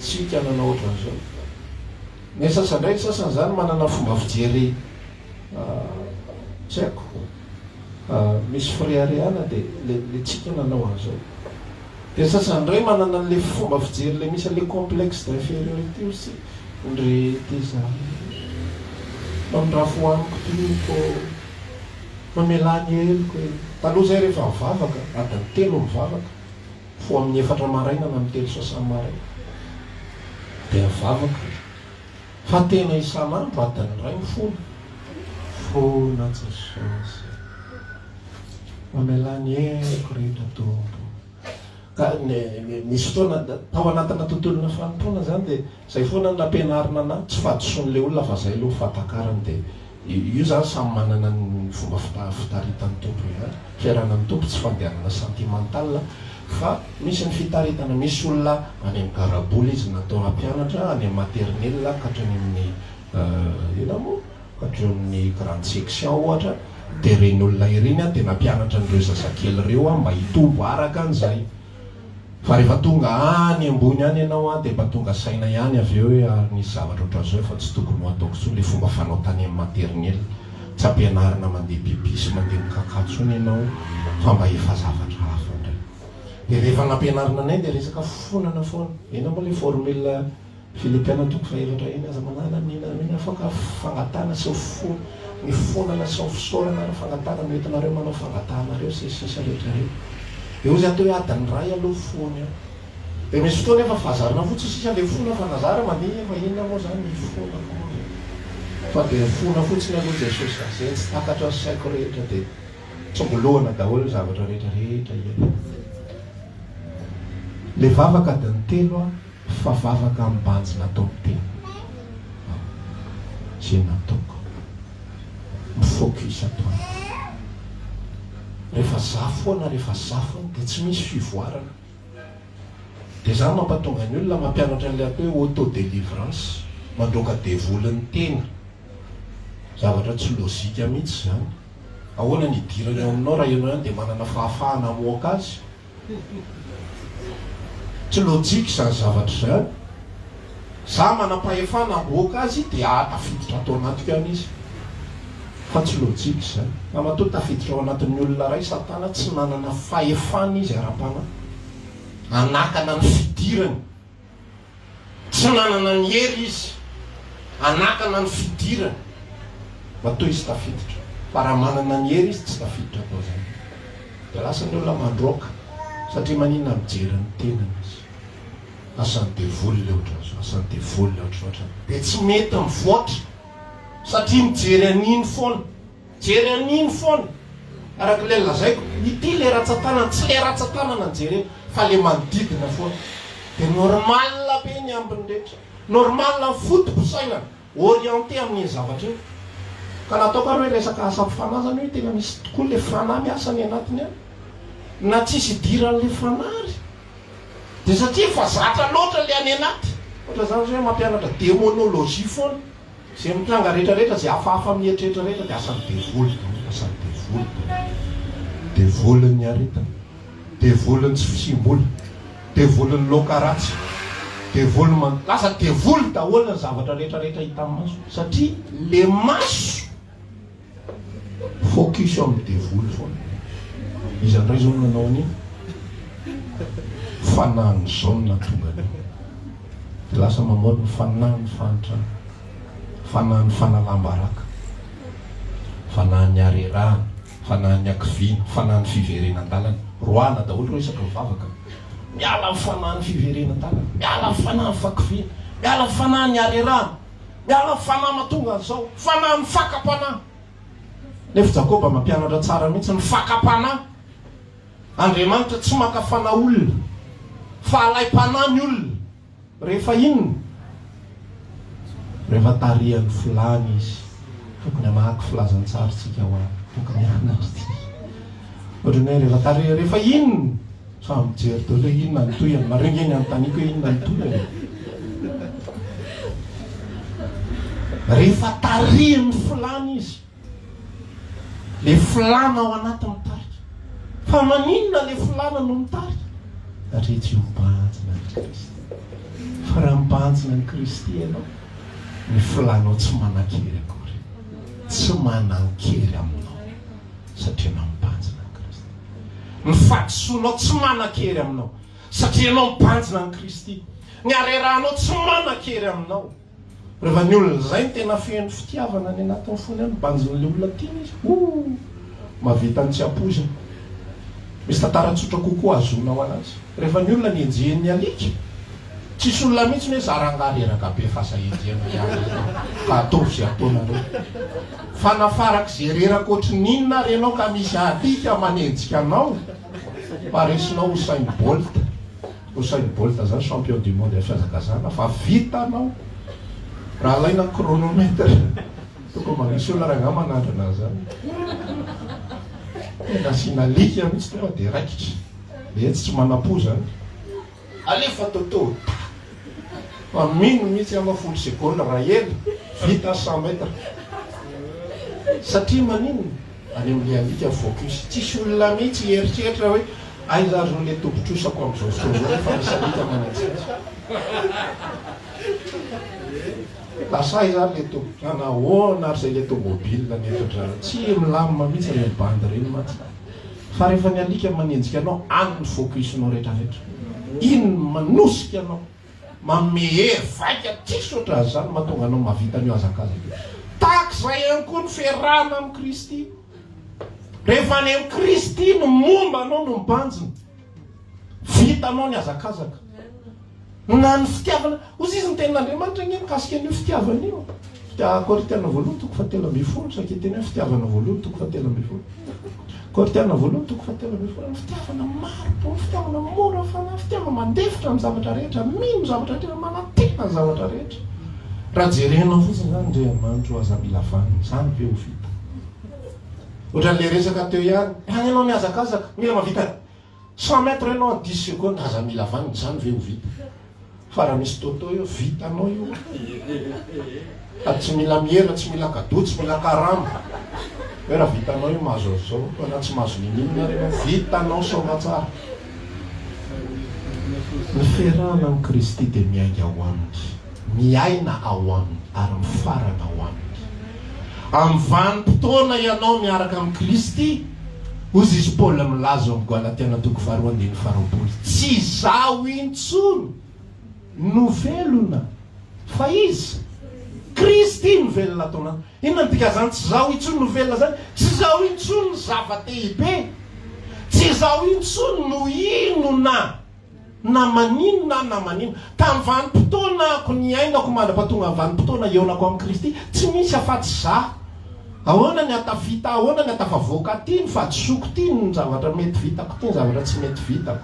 Tsika nanao ohatran'izao. Ny sasany indray, ny sasany izany manana fomba fijery tsy haiko, misy fireharehana dia le tsika nanao an'izao. Dia ny sasany indray manana an'ilay fomba fijery ilay misy an'ilay complexe d'infériorité aussi. Ndry ty za. Mamindrafo ho amiko Tompo ô. Mamelà ny heloko e. Taloha zay rehefa mivavaka, adiny telo mivavaka, mifoha amin'ny efatra maraina na amin'ny telo sasany maraina dia mivavaka. Fa tena isan'andro adiny iray mifona. Fona Jesosy. Mamelà ny heloko rehetra Tompo. Ka nisy fotoana tao anatina tontolona fanompoana zany dia zay foana no nampianarina anah, tsy fahadisoan'ilay olona fa zay aloha fahatakarany dia io zany samy manana ny fomba fitaritan'ny Tompo ihany, fiarahana amin'ny Tompo tsy fandehanana sentimental fa misy ny fitaritana, misy olona any amin'ny garabola izy natao hampianatra, any amin'ny maternelle ka hatrany amin'ny inona moa? Hatreo amin'ny grande section ohatra dia ireny olona ireny dia nampianatra an'ireo zazakely ireo mba hitombo araka an'izay. Fa rehefa tonga any ambony any ianao dia mba tonga saina ihany avy eo hoe ary nisy zavatra ohatran'izao efa tsy tokony ho ataoko intsony ilay fomba fanao tany amin'ny maternelle. Tsy ampianarina mandeha pipi sy mandeha mikaka intsony ianao fa mba efa zavatra hafa indray. Dia rehefa nampianarina anay dia resaka fifonana foana. Inona moa ilay formule? Filipiana toko fahefatra eny aza manala ny na inona afaka fangatahana sy fo ny fonana sy ny fisaorana ary fangatahana no entinareo manao fangatahanareo sy ny sisa rehetra rehetra dia hoy za teo hoe adiny iray aloha fony eo dia misy fotoana efa fahazarana fotsiny sisa le fona fa nazara mandeha fa inona moa zany ny fona akory fa dia fona fotsiny aloha Jesosy a zay tsy takatra ny saiko rehetra dia tsongolohana daholo ny zavatra rehetra rehetra eny le vavaka adiny telo a Fa vavaka mibanjina atao miteny aho ze nataoko mi focus ato amiko rehefa za foana rehefa za foana de tsy misy fivoarana de zany mampatonga ny olona mampianatra an'le atao hoe auto delivrance mandroaka devoly ny tena zavatra tsy lozika mihitsy zany ahoana ny hidirany ao aminao raha ianao ihany de manana fahafahana hamoaka azy Tsy lojika izany zavatra izany. Za manam-pahefana hamboaka azy dia ahatafiditra ato anatiko ihany izy. Fa tsy lojika izany. Fa matoa tafiditra ao anatin'ny olona iray Satana tsy nanana fahefana izy ara-panahy hanakana ny fidirany. Tsy nanana ny hery izy hanakana ny fidirany matoa izy tafiditra fa raha manana ny hery izy tsy tafiditra atao zany dia lasa ny olona mandroaka satria maninona mijery ny tenany izy asan'ny devoly le ohatran'izao asan'ny devoly le ohatran'izao ohatran'izao dia tsy mety mivoatra satria mijery an'iny foana Mijery an'iny foana. Araka ilay lazaiko, ity ilay ratsan-tanana, tsy ilay ratsan-tanana no jerena fa ilay manodidina foana. Dia normal be ny ambiny rehetra. Normal ny foto-pisainana, orienté amin'iny zavatra iny. Ka na ataoko ary hoe resaka asa fanahy izany hoe tena misy tokoa ilay fanahy miasa any anatiny any. Na tsisy idiran'ilay fanahy ary. Dia satria efa zatra loatra ilay any anaty. Ohatran'izany izao hoe mampianatra démonologie foana. Izay mitranga rehetra rehetra, izay hafahafa mieritreritra rehetra dia asan'ny devoly daholo, asan'ny devoly daholo. Devolin'ny aretina, devolin'ny tsy fisiam-bola, devolin'ny laoka ratsy, devoly man, lasa devoly daholo ny zavatra rehetra rehetra hita maso satria le maso Focus amin'ny devoly foana. Iza indray izao no nanao an'iny? Fanahin'izao no nahatonga an'iny. Dia lasa mamono ny fanahin'ny fahantrana, fanahin'ny fanalam-baraka, fanahin'ny harerahana, fanahin'ny hakiviana, fanahin'ny fiverenan-dalana. Roahana daholo ireo isaky ny vavaka. Miala amin'ny fanahin'ny fiverenan-dalana, miala amin'ny fanahin'ny fakiviana, miala amin'ny fanahin'ny harerahana. Miala fanahy mahatonga an'izao. Fanahy ny fakam-panahy. Nefa Jakoba mampianatra tsara mihitsy ny fakam-panahy. Andriamanitra tsy maka fanahy olona. Fa alaim-panahy ny olona. Rehefa inona? Rehefa tarihan'ny filàny izy. Tokony hamaky filazantsara isika ho any. Tokony hianatra isika. Ohatran'ny hoe rehefa tarihan'ny, rehefa inona? Samy mijery daholo hoe inona ny tohiny. Nareo nge ny anontaniako hoe inona ny tohiny. Rehefa tarihin'ny filàna izy. Le filàna ao anaty mitarika. Fa maninona le filàna no mitarika? Satria tsy mibanjina an'i Kristy. Fa raha mibanjina an'i Kristy ianao, ny filànao tsy manan-kery akory. Tsy manan-kery aminao satria ianao mibanjina an'i Kristy. Ny fahadisoanao tsy manan-kery aminao, satria ianao mibanjina an'i Kristy. Ny harerahanao tsy manan-kery aminao. Rehefa ny olona izay no tena feno fitiavana any anatin'ny fony any, mibanjina ilay olona tiany izy, oh! Mahavita ny tsy ampoizina. Misy tantara tsotra kokoa ahazoanao anazy. Rehefa ny olona nenjehin'ny alika, tsisy olona mihitsy hoe za rangahy reraka be fa aza enjehina ihany ianao ka ataovy izay ataonareo. Fa na farak'izay reraka ohatry ny inona ary ianao ka misy alika manenjika anao fa resinao Usain Bolt. Usain Bolt zany champion du monde amin'ny fihazakazahana fa vitanao raha alaina ny chronomètre. Tokony mba misy olona rangahy manandrana an'izany. Tena asiana alika mihitsy tonga dia raikitra. Dia etsy tsy manam-po zany. Alefa Toto! Fa mino mihitsy aho fa folo secondes raha ela, vita 100 mètres. Satria maninona? Any amin'ilay alika ny focus. Tsisy olona mihitsy hieritreritra hoe aiza ary zao ilay tompon-trosako amin'izao fotoana izao nefa misy alika manenjika azy. Lasa aiza ary ilay tompon-, nahoana ary izay ilay tomobile nentin-dRaha? Tsy milamina mihitsy ireny bandy ireny mantsy. Fa rehefa ny alika manenjika anao, any ny focus-nao retraretra. Iny no manosika anao, manome hery, vaika, tsisy ohatran'izany mahatonga anao mahavita an'io hazakazaka io. Tahaka izay ihany koa ny fiarahana amin'i Kristy. Rehefa any amin'i Kristy no momba anao no mibanjina. Vitanao ny hazakazaka. Na ny fitiavana, hozy izy ny tenin'Andriamanitra ange mikasika an'io fitiavana io. Korintiana voalohany toko fahatelo ambinifolo, saika hiteny hoe fitiavana voalohany toko fahatelo ambinifolo. Korintiana voalohany toko fahatelo ambinifolo, ny fitiavana mari-po, ny fitiavana mora fanahy, fitiavana mandefitra amin'ny zavatra rehetra, mino ny zavatra rehetra, manantena ny zavatra rehetra. Raha jerenao fotsiny izany Andriamanitro aza mila vaniny, izany ve ho vita? Ohatran'ilay resaka teo ihany, any ianao mihazakazaka, mila mahavita 100 mètres ianao en 10 secondes, aza mila vaniny, izany ve ho vita? Fa raha misy toto eo, vitanao io. Sady tsy mila miera, tsy mila cadeau, tsy mila karama. Hoe raha vitanao io mahazo an'izao, fa na tsy mahazo n'inon'inona ary ianao, vitanao soamatsara. Ny fiarahana amin'i Kristy dia miainga ao Aminy, miaina ao Aminy ary mifarana ao Aminy. Amin'ny vanim-potoana ianao miaraka amin'i Kristy, hozy izy Paoly milaza ao amin'ny Galatiana toko faharoa andininy faharoapolo, Tsy izaho intsony no velona, fa Izy, Kristy, no velona ato anatiko. Inona no dikan'izany tsy izaho intsony no velona izany? Tsy izaho intsony no zava-dehibe. Tsy izaho intsony no inona. Na maninona na maninona. Tamin'ny vanim-potoanako niainako mandra-pahatonga ny vanim-potoana hihaonako amin'i Kristy, tsy misy afa-tsy izaho. Ahoana ny hatafita, ahoana ny hatafavoaka aty, ny fahadisoako ity, ny zavatra mety vitako ity, ny zavatra tsy mety vitako.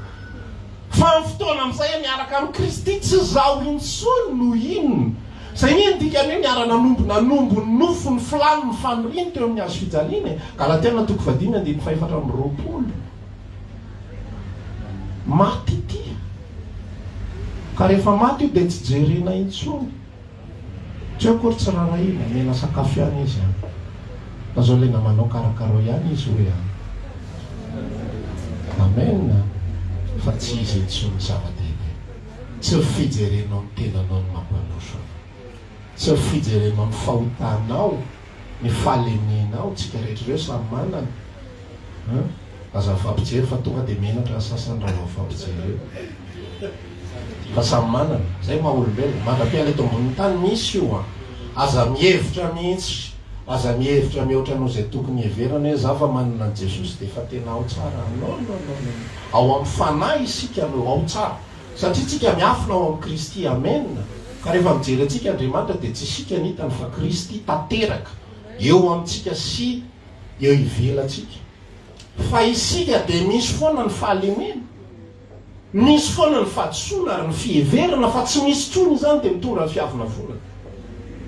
Fa amin'ny fotoana amin'izay aho miaraka amin'i Kristy, tsy izaho intsony no inona. Izay anie ny dikan'ny hoe niara-nanombo, nanombo ny nofo, ny filany, ny faniriany teo amin'ny hazo fijaliana e. Galatiana toko fahadimy andininy fahefatra amby roapolo. Maty ity. Ka rehefa maty io dia tsy jerena intsony. Tsy hoe akory tsy rarahina, omena sakafo ihany izy an. Fa zao ilay namanao karakarao ihany izy hoe an. Amen. Fa tsy izy intsony ny zava-dehibe. Tsy ny fijerenao ny tenanao no mampandroso anao. Tsy ny fijerenao ny fahotanao. Ny fahalemenao, tsika rehetra ireo samy manana an! Aza mifampijery fa tonga dia menatra ny sasany raha vao mifampijery eo. Fa samy manana, zay maha olombelona, mandra-piala eto ambonin'ny tany misy io an! Aza mihevitra mihitsy, aza mihevitra mihoatra noho izay tokony hiheverana hoe za fa manana an'i Jesosy dia efa tena ao tsara, non non non non, ao amin'ny fanahy isika no ao tsara. Satria tsika miafina ao amin'i Kristy Amen ka rehefa mijery antsika Andriamanitra dia tsy isika ny hitany fa Kristy tanteraka eo amintsika sy eo ivelantsika fa isika dia misy foana ny fahalemena misy foana ny fahadisoana ary ny fiheverana fa tsy misy intsony izany dia mitondra ny fiavonavonana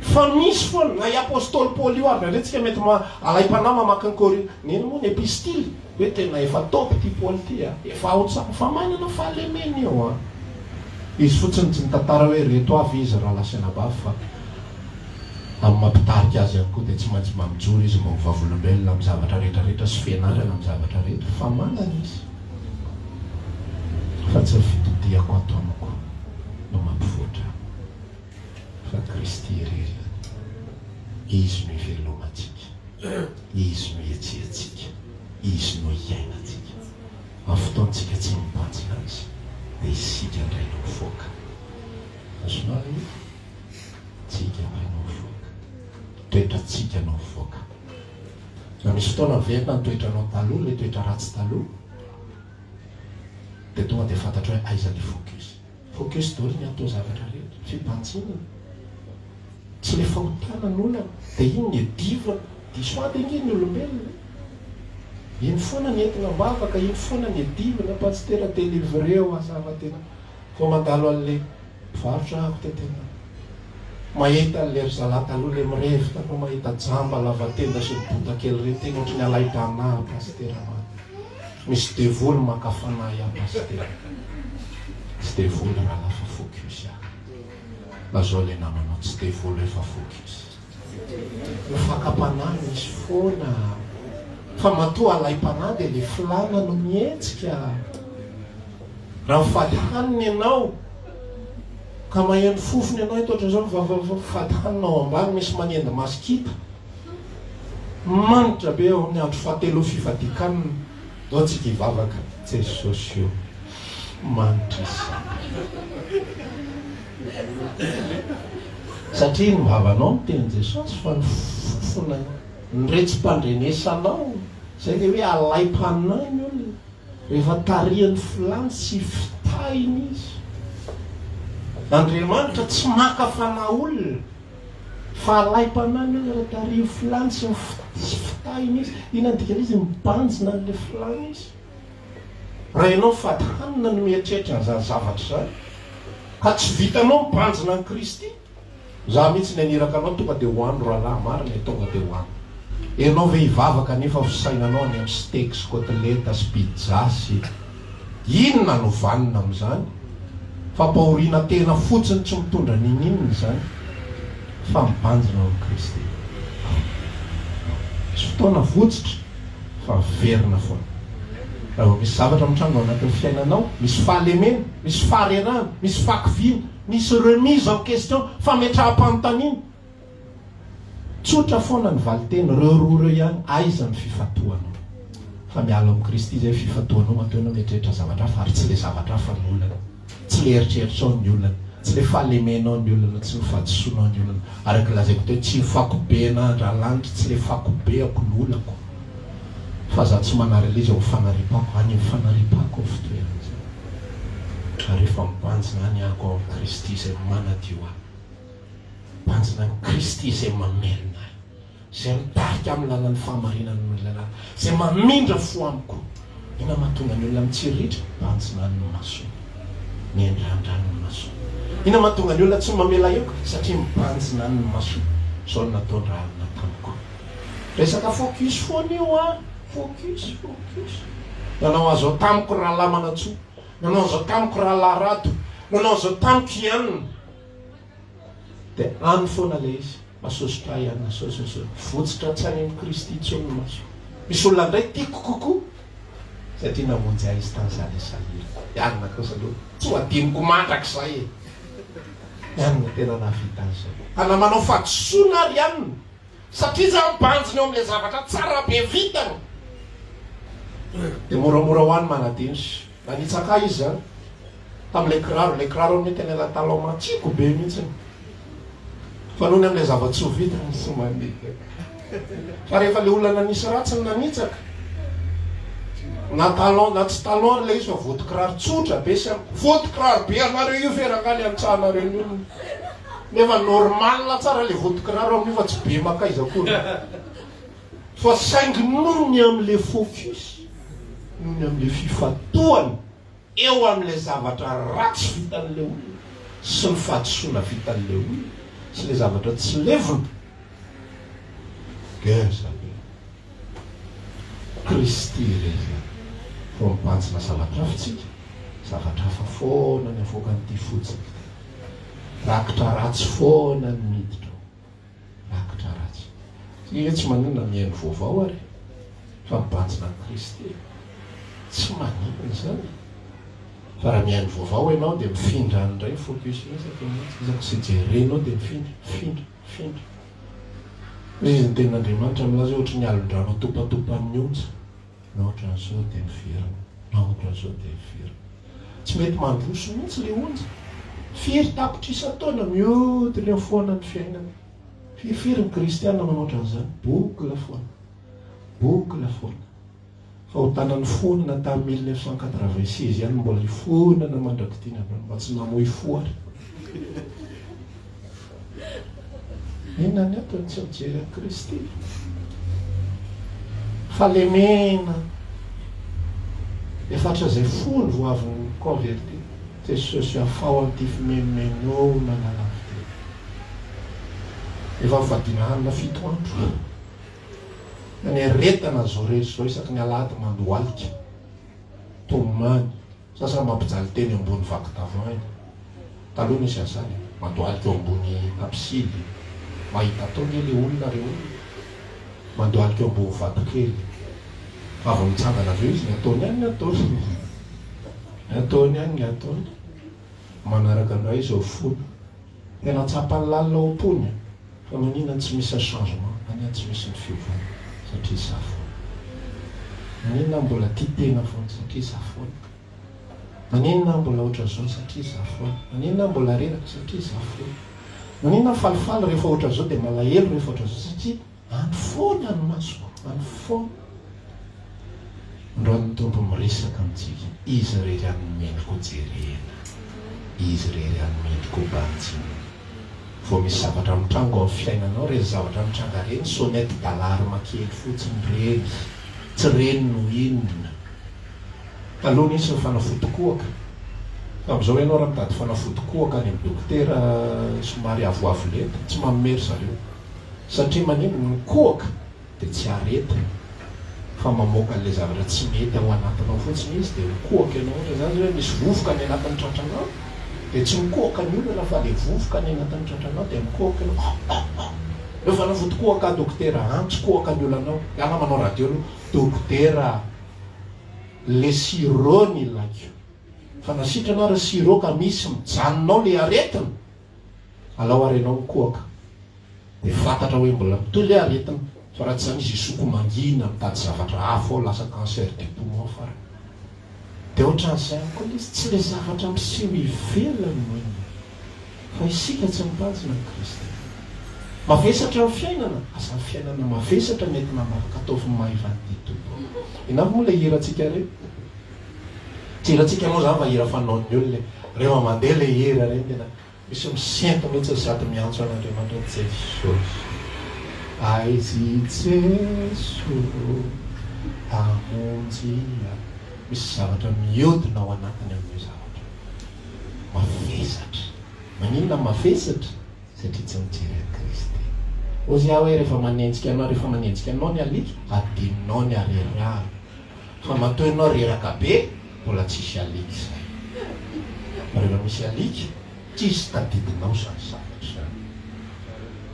fa misy foana na i Apostoly Paoly io ary indraindray tsika mety alaim-panahy mamaky ny Korin ny inona moa ny epistily Hoe tena efa top ity Paoly ity a! Efa ao tsara fa manana fahalemena io a! Izy fotsiny tsy nitantara hoe reto avy izy rahalahy sy anabavy fa amin'ny maha mpitarika azy ihany koa dia tsy maintsy mba mijoro izy mba ho vavolombelona amin'ny zavatra rehetra rehetra sy fianarana amin'ny zavatra rehetra fa manana izy fa tsy ny fitodihako ato amiko no mampivoatra fa Kristy irery ihany. Izy no ivelomantsika. Izy no ihetsehantsika, Izy no iainantsika. Amin'ny fotoantsika tsy mibanjina Azy, dia isika indray no mivoaka. Azonao ilay izy? Tsika indray no mivoaka. Toetrantsika no mivoaka. Raha misy fotoana miverina ny toetranao taloha, ilay toetra ratsy taloha, dia tonga dia fantatrao hoe aiza ilay focus. Focus daholo ny atao zavatra rehetra. Fibanjinana. Tsy le fahotana no olana. Dia iny ny adivana. Diso ady ange ny olombelona e. Iny foana ny entina am-bavaka, iny foana ny adivana, Pasitera delivreo aho zava tena. Vao mandalo an'le mpivarotra aho dia tena mahita an'le ry zalahy taloha le mirevy taloha mahita jamba lava tenda sy ny bota kely ireny tena ohatry ny alaim-panahy pasitera man. Misy devoly maka fanahy ahy pasitera. Tsy devoly rahalahy fa focus aho. Lazao le namanao tsy devoly hoe fa focus. Ny fakam-panahy misy foana fa matoa alaim-panahy dia le filàna no mihetsika. Raha mifady hanina ianao ka maheno fofona ianao eto ohatran'izao mivavavava mifady hanina ao ambany misy manendy masikita manitra be ao amin'ny andro fahatelo fifadian-kanina. Ndao tsika hivavaka Jesosy o manitra izy. Satria ny vavanao miteny Jesosy fa ny fofona, ny retsi-pandrenesanao, izay ilay hoe alaim-panahy ny olona rehefa tarihan'ny filany sy fitahiny izy. Andriamanitra tsy maka fanahy olona fa alaim-panahy ny olona raha tarihin'ny filany sy ny fitahiny izy. Inona ny dikan'izy? Mibanjina an'ilay filany izy. Raha ianao fady hanina no mieritreritra an'izany zavatra izany, ka tsy vitanao mibanjina an'i Kristy, za mihitsy ny haniraka anao tonga dia ho any rahalahy, marina e, tonga dia ho any. Ianao ve hivavaka nefa fisainanao any amin'ny steak sy kotileta sy pizza sy inona no vanona amin'izany? Fampahoriana tena fotsiny tsy mitondra n'inon'inona izany fa mibanjina ao amin'i Kristy. Misy fotoana votsitra. fa miverina foana. Raha vao misy zavatra mitranga ao anatin'ny fiainanao, misy fahalemena, misy faharerahana, misy fahakiviana, misy remise en question, fametraham-panontaniana, tsotra foana ny valinteny, ireo roa ireo ihany, aiza ny fifantohanao? Fa miala ao amin'i Kristy izay ny fifantohanao, matoa ianao mieritreritra zavatra hafa ary tsy ilay zavatra hafa no olana. Tsy le eritreritrao ny olana, tsy le fahalemenao ny olana, tsy ny fahadisoanao ny olana. Araka ny lazaiko teo, tsy ny fakobena Andralanitra, tsy le fakobeako no olako. Fa za tsy manary le izy ao fanaripako, any amin'ny fanaripako ny fitoerana izany. Ary rehefa mibanjina any aho ao amin'i Kristy izay manadio ahy, mibanjina an'i Kristy izay mamelona ahy. Izay mitarika amin'ny lalan'ny fahamarinana no lalàna, izay mamindra fo amiko. Inona mahatonga ny olona mitsiriritra? Banjina ny masony, miandrandra ny masony. Inona mahatonga ny olona tsy mamela heloka? Satria mibanjina ny masony. Izao no nataon-dRahalina tamiko. Resaka focus foana io an! Focus, focus. Nanao an'izao tamiko Rahalahy Manantsoa, nanao an'izao tamiko Rahalahy Rado, nanao an'izao tamiko i Anona. Dia any foana ilay izy. Masosotra ahy ihany nasososo. Votsitra tsy any amin'i Kristy intsony ny masoko. Misy olona indray tiako kokoa satria namonjy ahy izy tany za le sahirana. Ianona kosa aloha tsy ho adinoko mandrakizay e. Ianona tena nahavita an'izay. Ka na manao fahadisoana ary ianona satria za mibanjina eo amin'ilay zavatra tsara be vitany dia moramora ho ahy ny manadino sy nanitsaka ahy izy zany. Tamin'ilay kiraro, ilay kiraro anie tena ilay talon matsiko be mihitsy. Fa noho ny amin'ilay zava-tsoa vitany tsy manitsaka. Fa rehefa ilay olona nanisy ratsy no nanitsaka, na talon na tsy talon ary ilay izy fa vody-kiraro tsotra be sy vody-kiraro be anareo io ve rangahy le anitsahanareo ny olona. Nefa normal tsara ilay vody-kiraro amin'io fa tsy be makaiza akory. Fa saingy noho ny amin'ilay focus, noho ny amin'ilay fifantohana, eo amin'ilay zavatra ratsy vitan'ilay olona sy ny fahadisoana vitan'ilay olona sy ilay zavatra tsy levona. Geza be. Kristy irery ihany. Vao mibanjina zavatra hafa tsika, zavatra hafa foana ny avoakan'ity fontsika ity. Rakitra ratsy foana ny miditra ao. Rakitra ratsy. Tsy hoe tsy maninona mihaino vaovao ary fa mibanjina an'i Kristy e. Tsy maninona izany e. Fa raha mihaino vaovao ianao dia mifindra any indray ny focus mihitsy ato mihitsy. Isaky izay jerenao dia mifindra, mifindra, mifindra. Hoy izy ny tenin'Andriamanitra milaza hoe ohatry ny alon-drano atopatopan'ny onja. Na ohatran'izao dia miverina, na ohatran'izao dia miverina. Tsy mety mandroso mihitsy ilay onja. Firy tapitrisa taona mihodina eo foana ny fiainana. Firifiry ny kristiana manao ohatran'izany, boucle foana, boucle foana. Fahotana nifonana tamin'ny 1986 ihany mbola ifonana mandrak'ity ny androany, mba tsy namoy fo ary. Inona ny antony tsy mijery an'i Kristy? Fahalemena. Efa hatrizay fony vao avy ni-convertir. Jesosy afaho amin'ity fimenomenonana lava ity. Efa nifadiana hanina fito andro. Ny aretana zao rehetra izao isaky ny alahady mandohalika. Tomany. Sasany mampijaly teny ambony vaky tavoahangy. Taloha nisy an'izany e. Mandohalika eo ambony tapisily. Mahita atao nge le olona re olona. Mandohalika eo ambony vatokely. Fa vao mitsangana avy eo izy ny ataony ihany ny ataony. Ny ataony ihany ny ataony. Manaraka indray izao fony. Tena tsapany lalina ao am-pony fa maninona tsy misy changement, maninona tsy misy ny fiovana satria za foana. Maninona aho mbola tia tena foana satria za foana. Maninona aho mbola ohatran'izao satria za foana. Maninona aho mbola reraka satria za foana. Maninona aho falifaly rehefa ohatran'izao dia malahelo rehefa ohatran'izao satria Any foana ny masoko, any foana. Androany ny Tompo miresaka amintsika, Izy irery ihany no mendrika ho jerena, Izy irery ihany no mendrika ho banjinina. Vao misy zavatra mitranga ao amin'ny fiainanao, ireny zavatra mitranga ireny sonnette d'alarme kely fotsiny ireny, tsy ireny no inona. Taloha nisy ny fanafody kohaka, fa amin'izao ianao raha mitady fanafody kohaka any amin'ny dokotera somary avoavo lenta, tsy manome ry zareo. Satria maninona? Ny kohaka dia tsy aretina fa mamoaka an'ilay zavatra tsy mety ao anatinao fotsiny izy dia mikohaka ianao. Ohatra izany izao hoe misy vovoka any anatin'ny tratranao dia tsy mikohaka ny olona fa ilay vovoka any anatin'ny tratranao dia mikohaka ianao ah ah ah. Ireo fanafody kohaka dokotera an, tsy kohaka ny olanao. Ianao manao radio aloha, dokotera le sirop ny ilaiko. Fa na sitrana ary ny sirop ka misy mijanona ao le aretina. Alao ary ianao mikohaka dia fantatra hoe mbola mitohy ilay aretina fa raha tsy izany izy hisoko mangina mitady zavatra hafa ao lasa cancer du poumon farany. Dia ohatran'izay ihany koa ilay izy, tsy ilay zavatra miseho ivelany no inona fa isika tsy mibanjina an'i Kristy. Mavesatra ny fiainana, aza ny fiainana mavesatra no entina ambavaka ataovy maivan'ity Tompo. Inona avy moa ilay hirantsika ireny? Tsy hirantsika moa izany fa hira fanaon'ny olona e. Rehefa mandeha ilay hira ireny tena Misy misento mihitsy sady miantso an'Andriamanitra Jesosy aiza i Jeso hamonjy ahy. Misy zavatra miodina ao anatiny amin'io zavatra io. Mavesatra. Maninona mavesatra? Satria tsy mijery an'i Kristy. Hozy aho hoe rehefa manenjika anao, rehefa manenjika anao ny alika, adinonao ny harerahana. Fa matoa ianao reraka be, mbola tsisy alika izay. Fa rehefa misy alika, tsisy tadidinao izany zavatra izany.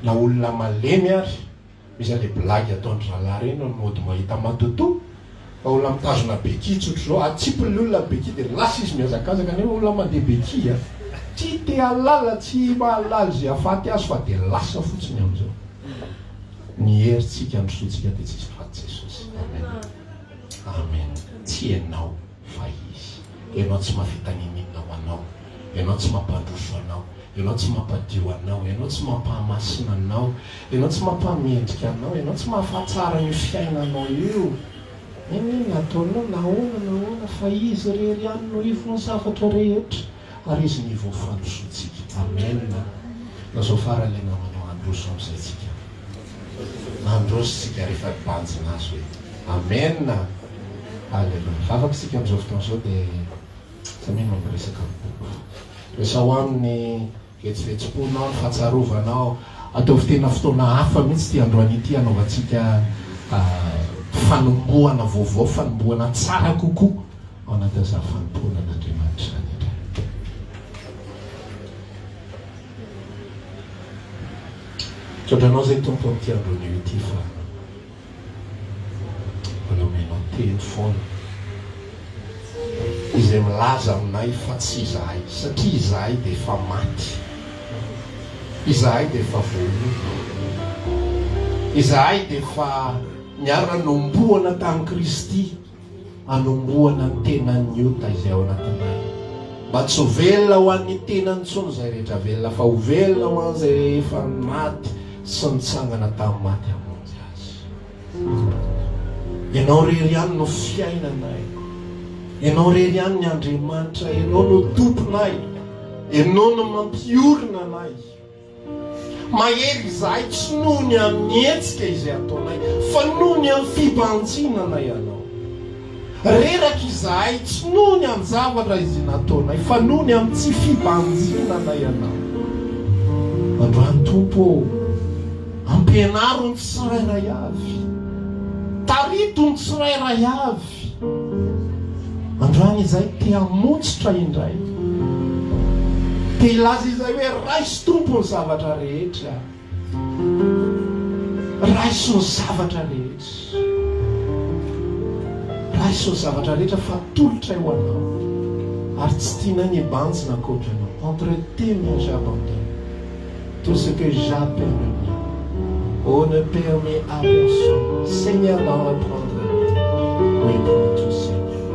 Na olona malemy ary, misy an'ilay blague ataon-dry zalahy ireny, mody mahita matotoa, fa olona mitazona béquille tsotra izao, atsipin'ilay olona ny béquille dia lasa izy mihazakazaka, nefa olona mandeha béquille a, tsy te hahalala, tsy mahalala izay hahafaty azy fa dia lasa fotsiny amin'izao. Ny herintsika androsoantsika dia tsisy afa-tsy Jesosy. Amen. Amen. Tsy ianao fa Izy. Ianao tsy mahavita n'inon'inona ho anao. Ianao tsy mampandroso anao. Ianao tsy mampadio anao. Ianao tsy mampahamasina anao. Ianao tsy mampahamendrika anao. Ianao tsy mahafahatsara io fiainanao io. N'inon'inona ataonao, na ahoana na ahoana, fa Izy irery ihany no ivon'ny zavatra rehetra. Ary Izy no ivon'ny fandrosoantsika. Amen. Lazao farany ilay namanao handroso amin'izay tsika. Mandroso tsika rehefa mibanjina Azy hoe Amen. Alléluia. Mivavaka isika amin'izao fotoana izao dia samia mba miresaka amin'ny Tompo. Resaho aminy vetsovetsom-ponao, ny fahatsarovanao. Ataovy tena fotoana hafa mihitsy ity androany ity hanaovantsika fanombohana vaovao, fanombohana tsara kokoa ao anatin'izany fanompoana an'Andriamanitra izany indray. Misaotra Anao izay Tompo amin'ity andro anio ity fa mbola omenao teny foana izay milaza aminay fa tsy izahay satria izahay dia efa maty, izahay dia efa voahono, izahay dia efa niara-nombohana tamin'i Kristy. hanombohana ny tenan'ny ota izay ao anatinay, mba tsy ho velona ho an'ny tenany intsony izay rehetra velona, fa ho velona ho an'izay rehefa maty sy nitsangana tamin'ny maty hamonjy azy. Ianao irery ihany no fiainanay. Ianao irery ihany ny Andriamanitra. Ianao no Tomponay. Ianao no mampiorina anay. Mahery izahay tsy noho ny amin'ny hetsika izay ataonay, fa noho ny amin'ny fibanjinanay Anao. Reraka izahay tsy noho ny an-javatra izay nataonay fa noho ny amin'ny tsy fibanjinanay Anao. Androany Tompo ô, ampianaro ny tsirairay avy. Tarito ny tsirairay avy. Androany izahay te hamontsitra indray. Te hilaza izahay hoe raiso Tompo ny zavatra rehetra. Raiso ny zavatra rehetra. Raiso ny zavatra rehetra fa atolotray ho Anao. Ary tsy tianay ny hibanjina ankoatra Anao. Entre tes mains j'abandonne tout ce que j'appelle le mien. Oh ne permets à personne, Seigneur d'en reprendre rien. Oui, prends tout Seigneur.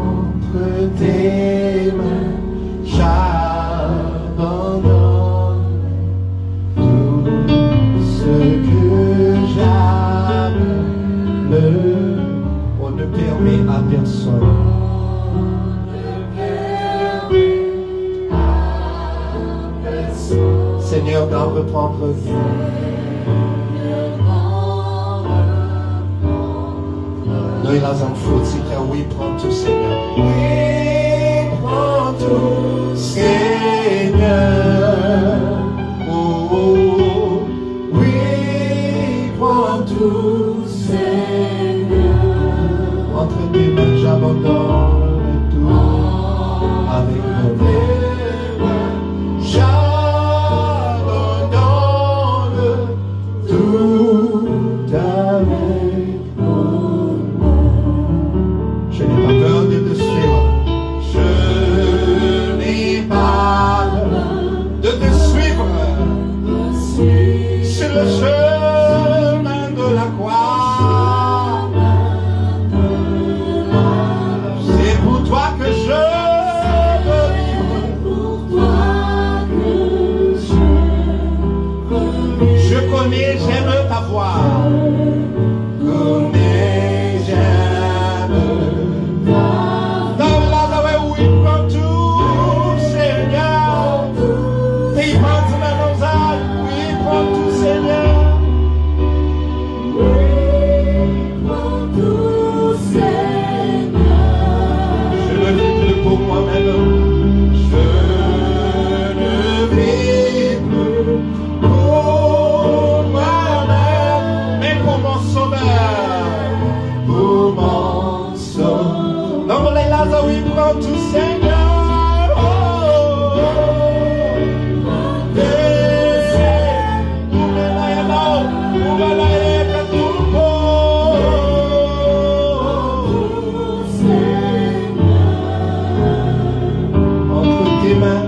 Entre tes mains j'abandonne tout ce que j'appelle. On ne permet à personne. Seigneur d'en reprendre rien. No hilaza amin'ny fontsika, Oui, prends tout, Seigneur. Oui, prends tout, Seigneur. Oh, oh, oui, prends tout, Seigneur. Entre tes mains, j'abandonne tout avec mon J'abandonne tout avec Je n'ai pas peur de te suivre. Je n'ai pas peur de te suivre sur le chemin de la croix. C'est pour toi que je veux vivre. Je connais, j'aime ta voix. Connais, j'aime. Dans la oui, prends tout, Seigneur. Et il prend tout Oui, prends tout, Seigneur. Oui, prends tout, Seigneur. Je ne vis plus pour moi-même. Je ne vis plus pour moi-même, mais pour mon sauveur. Pour mon sauveur. Non, mais là, oui, prends tout, Seigneur. Oh, oh, oh. Eh, omena ianao, omena eka Tompo. Tout, Seigneur. Entre tes mains,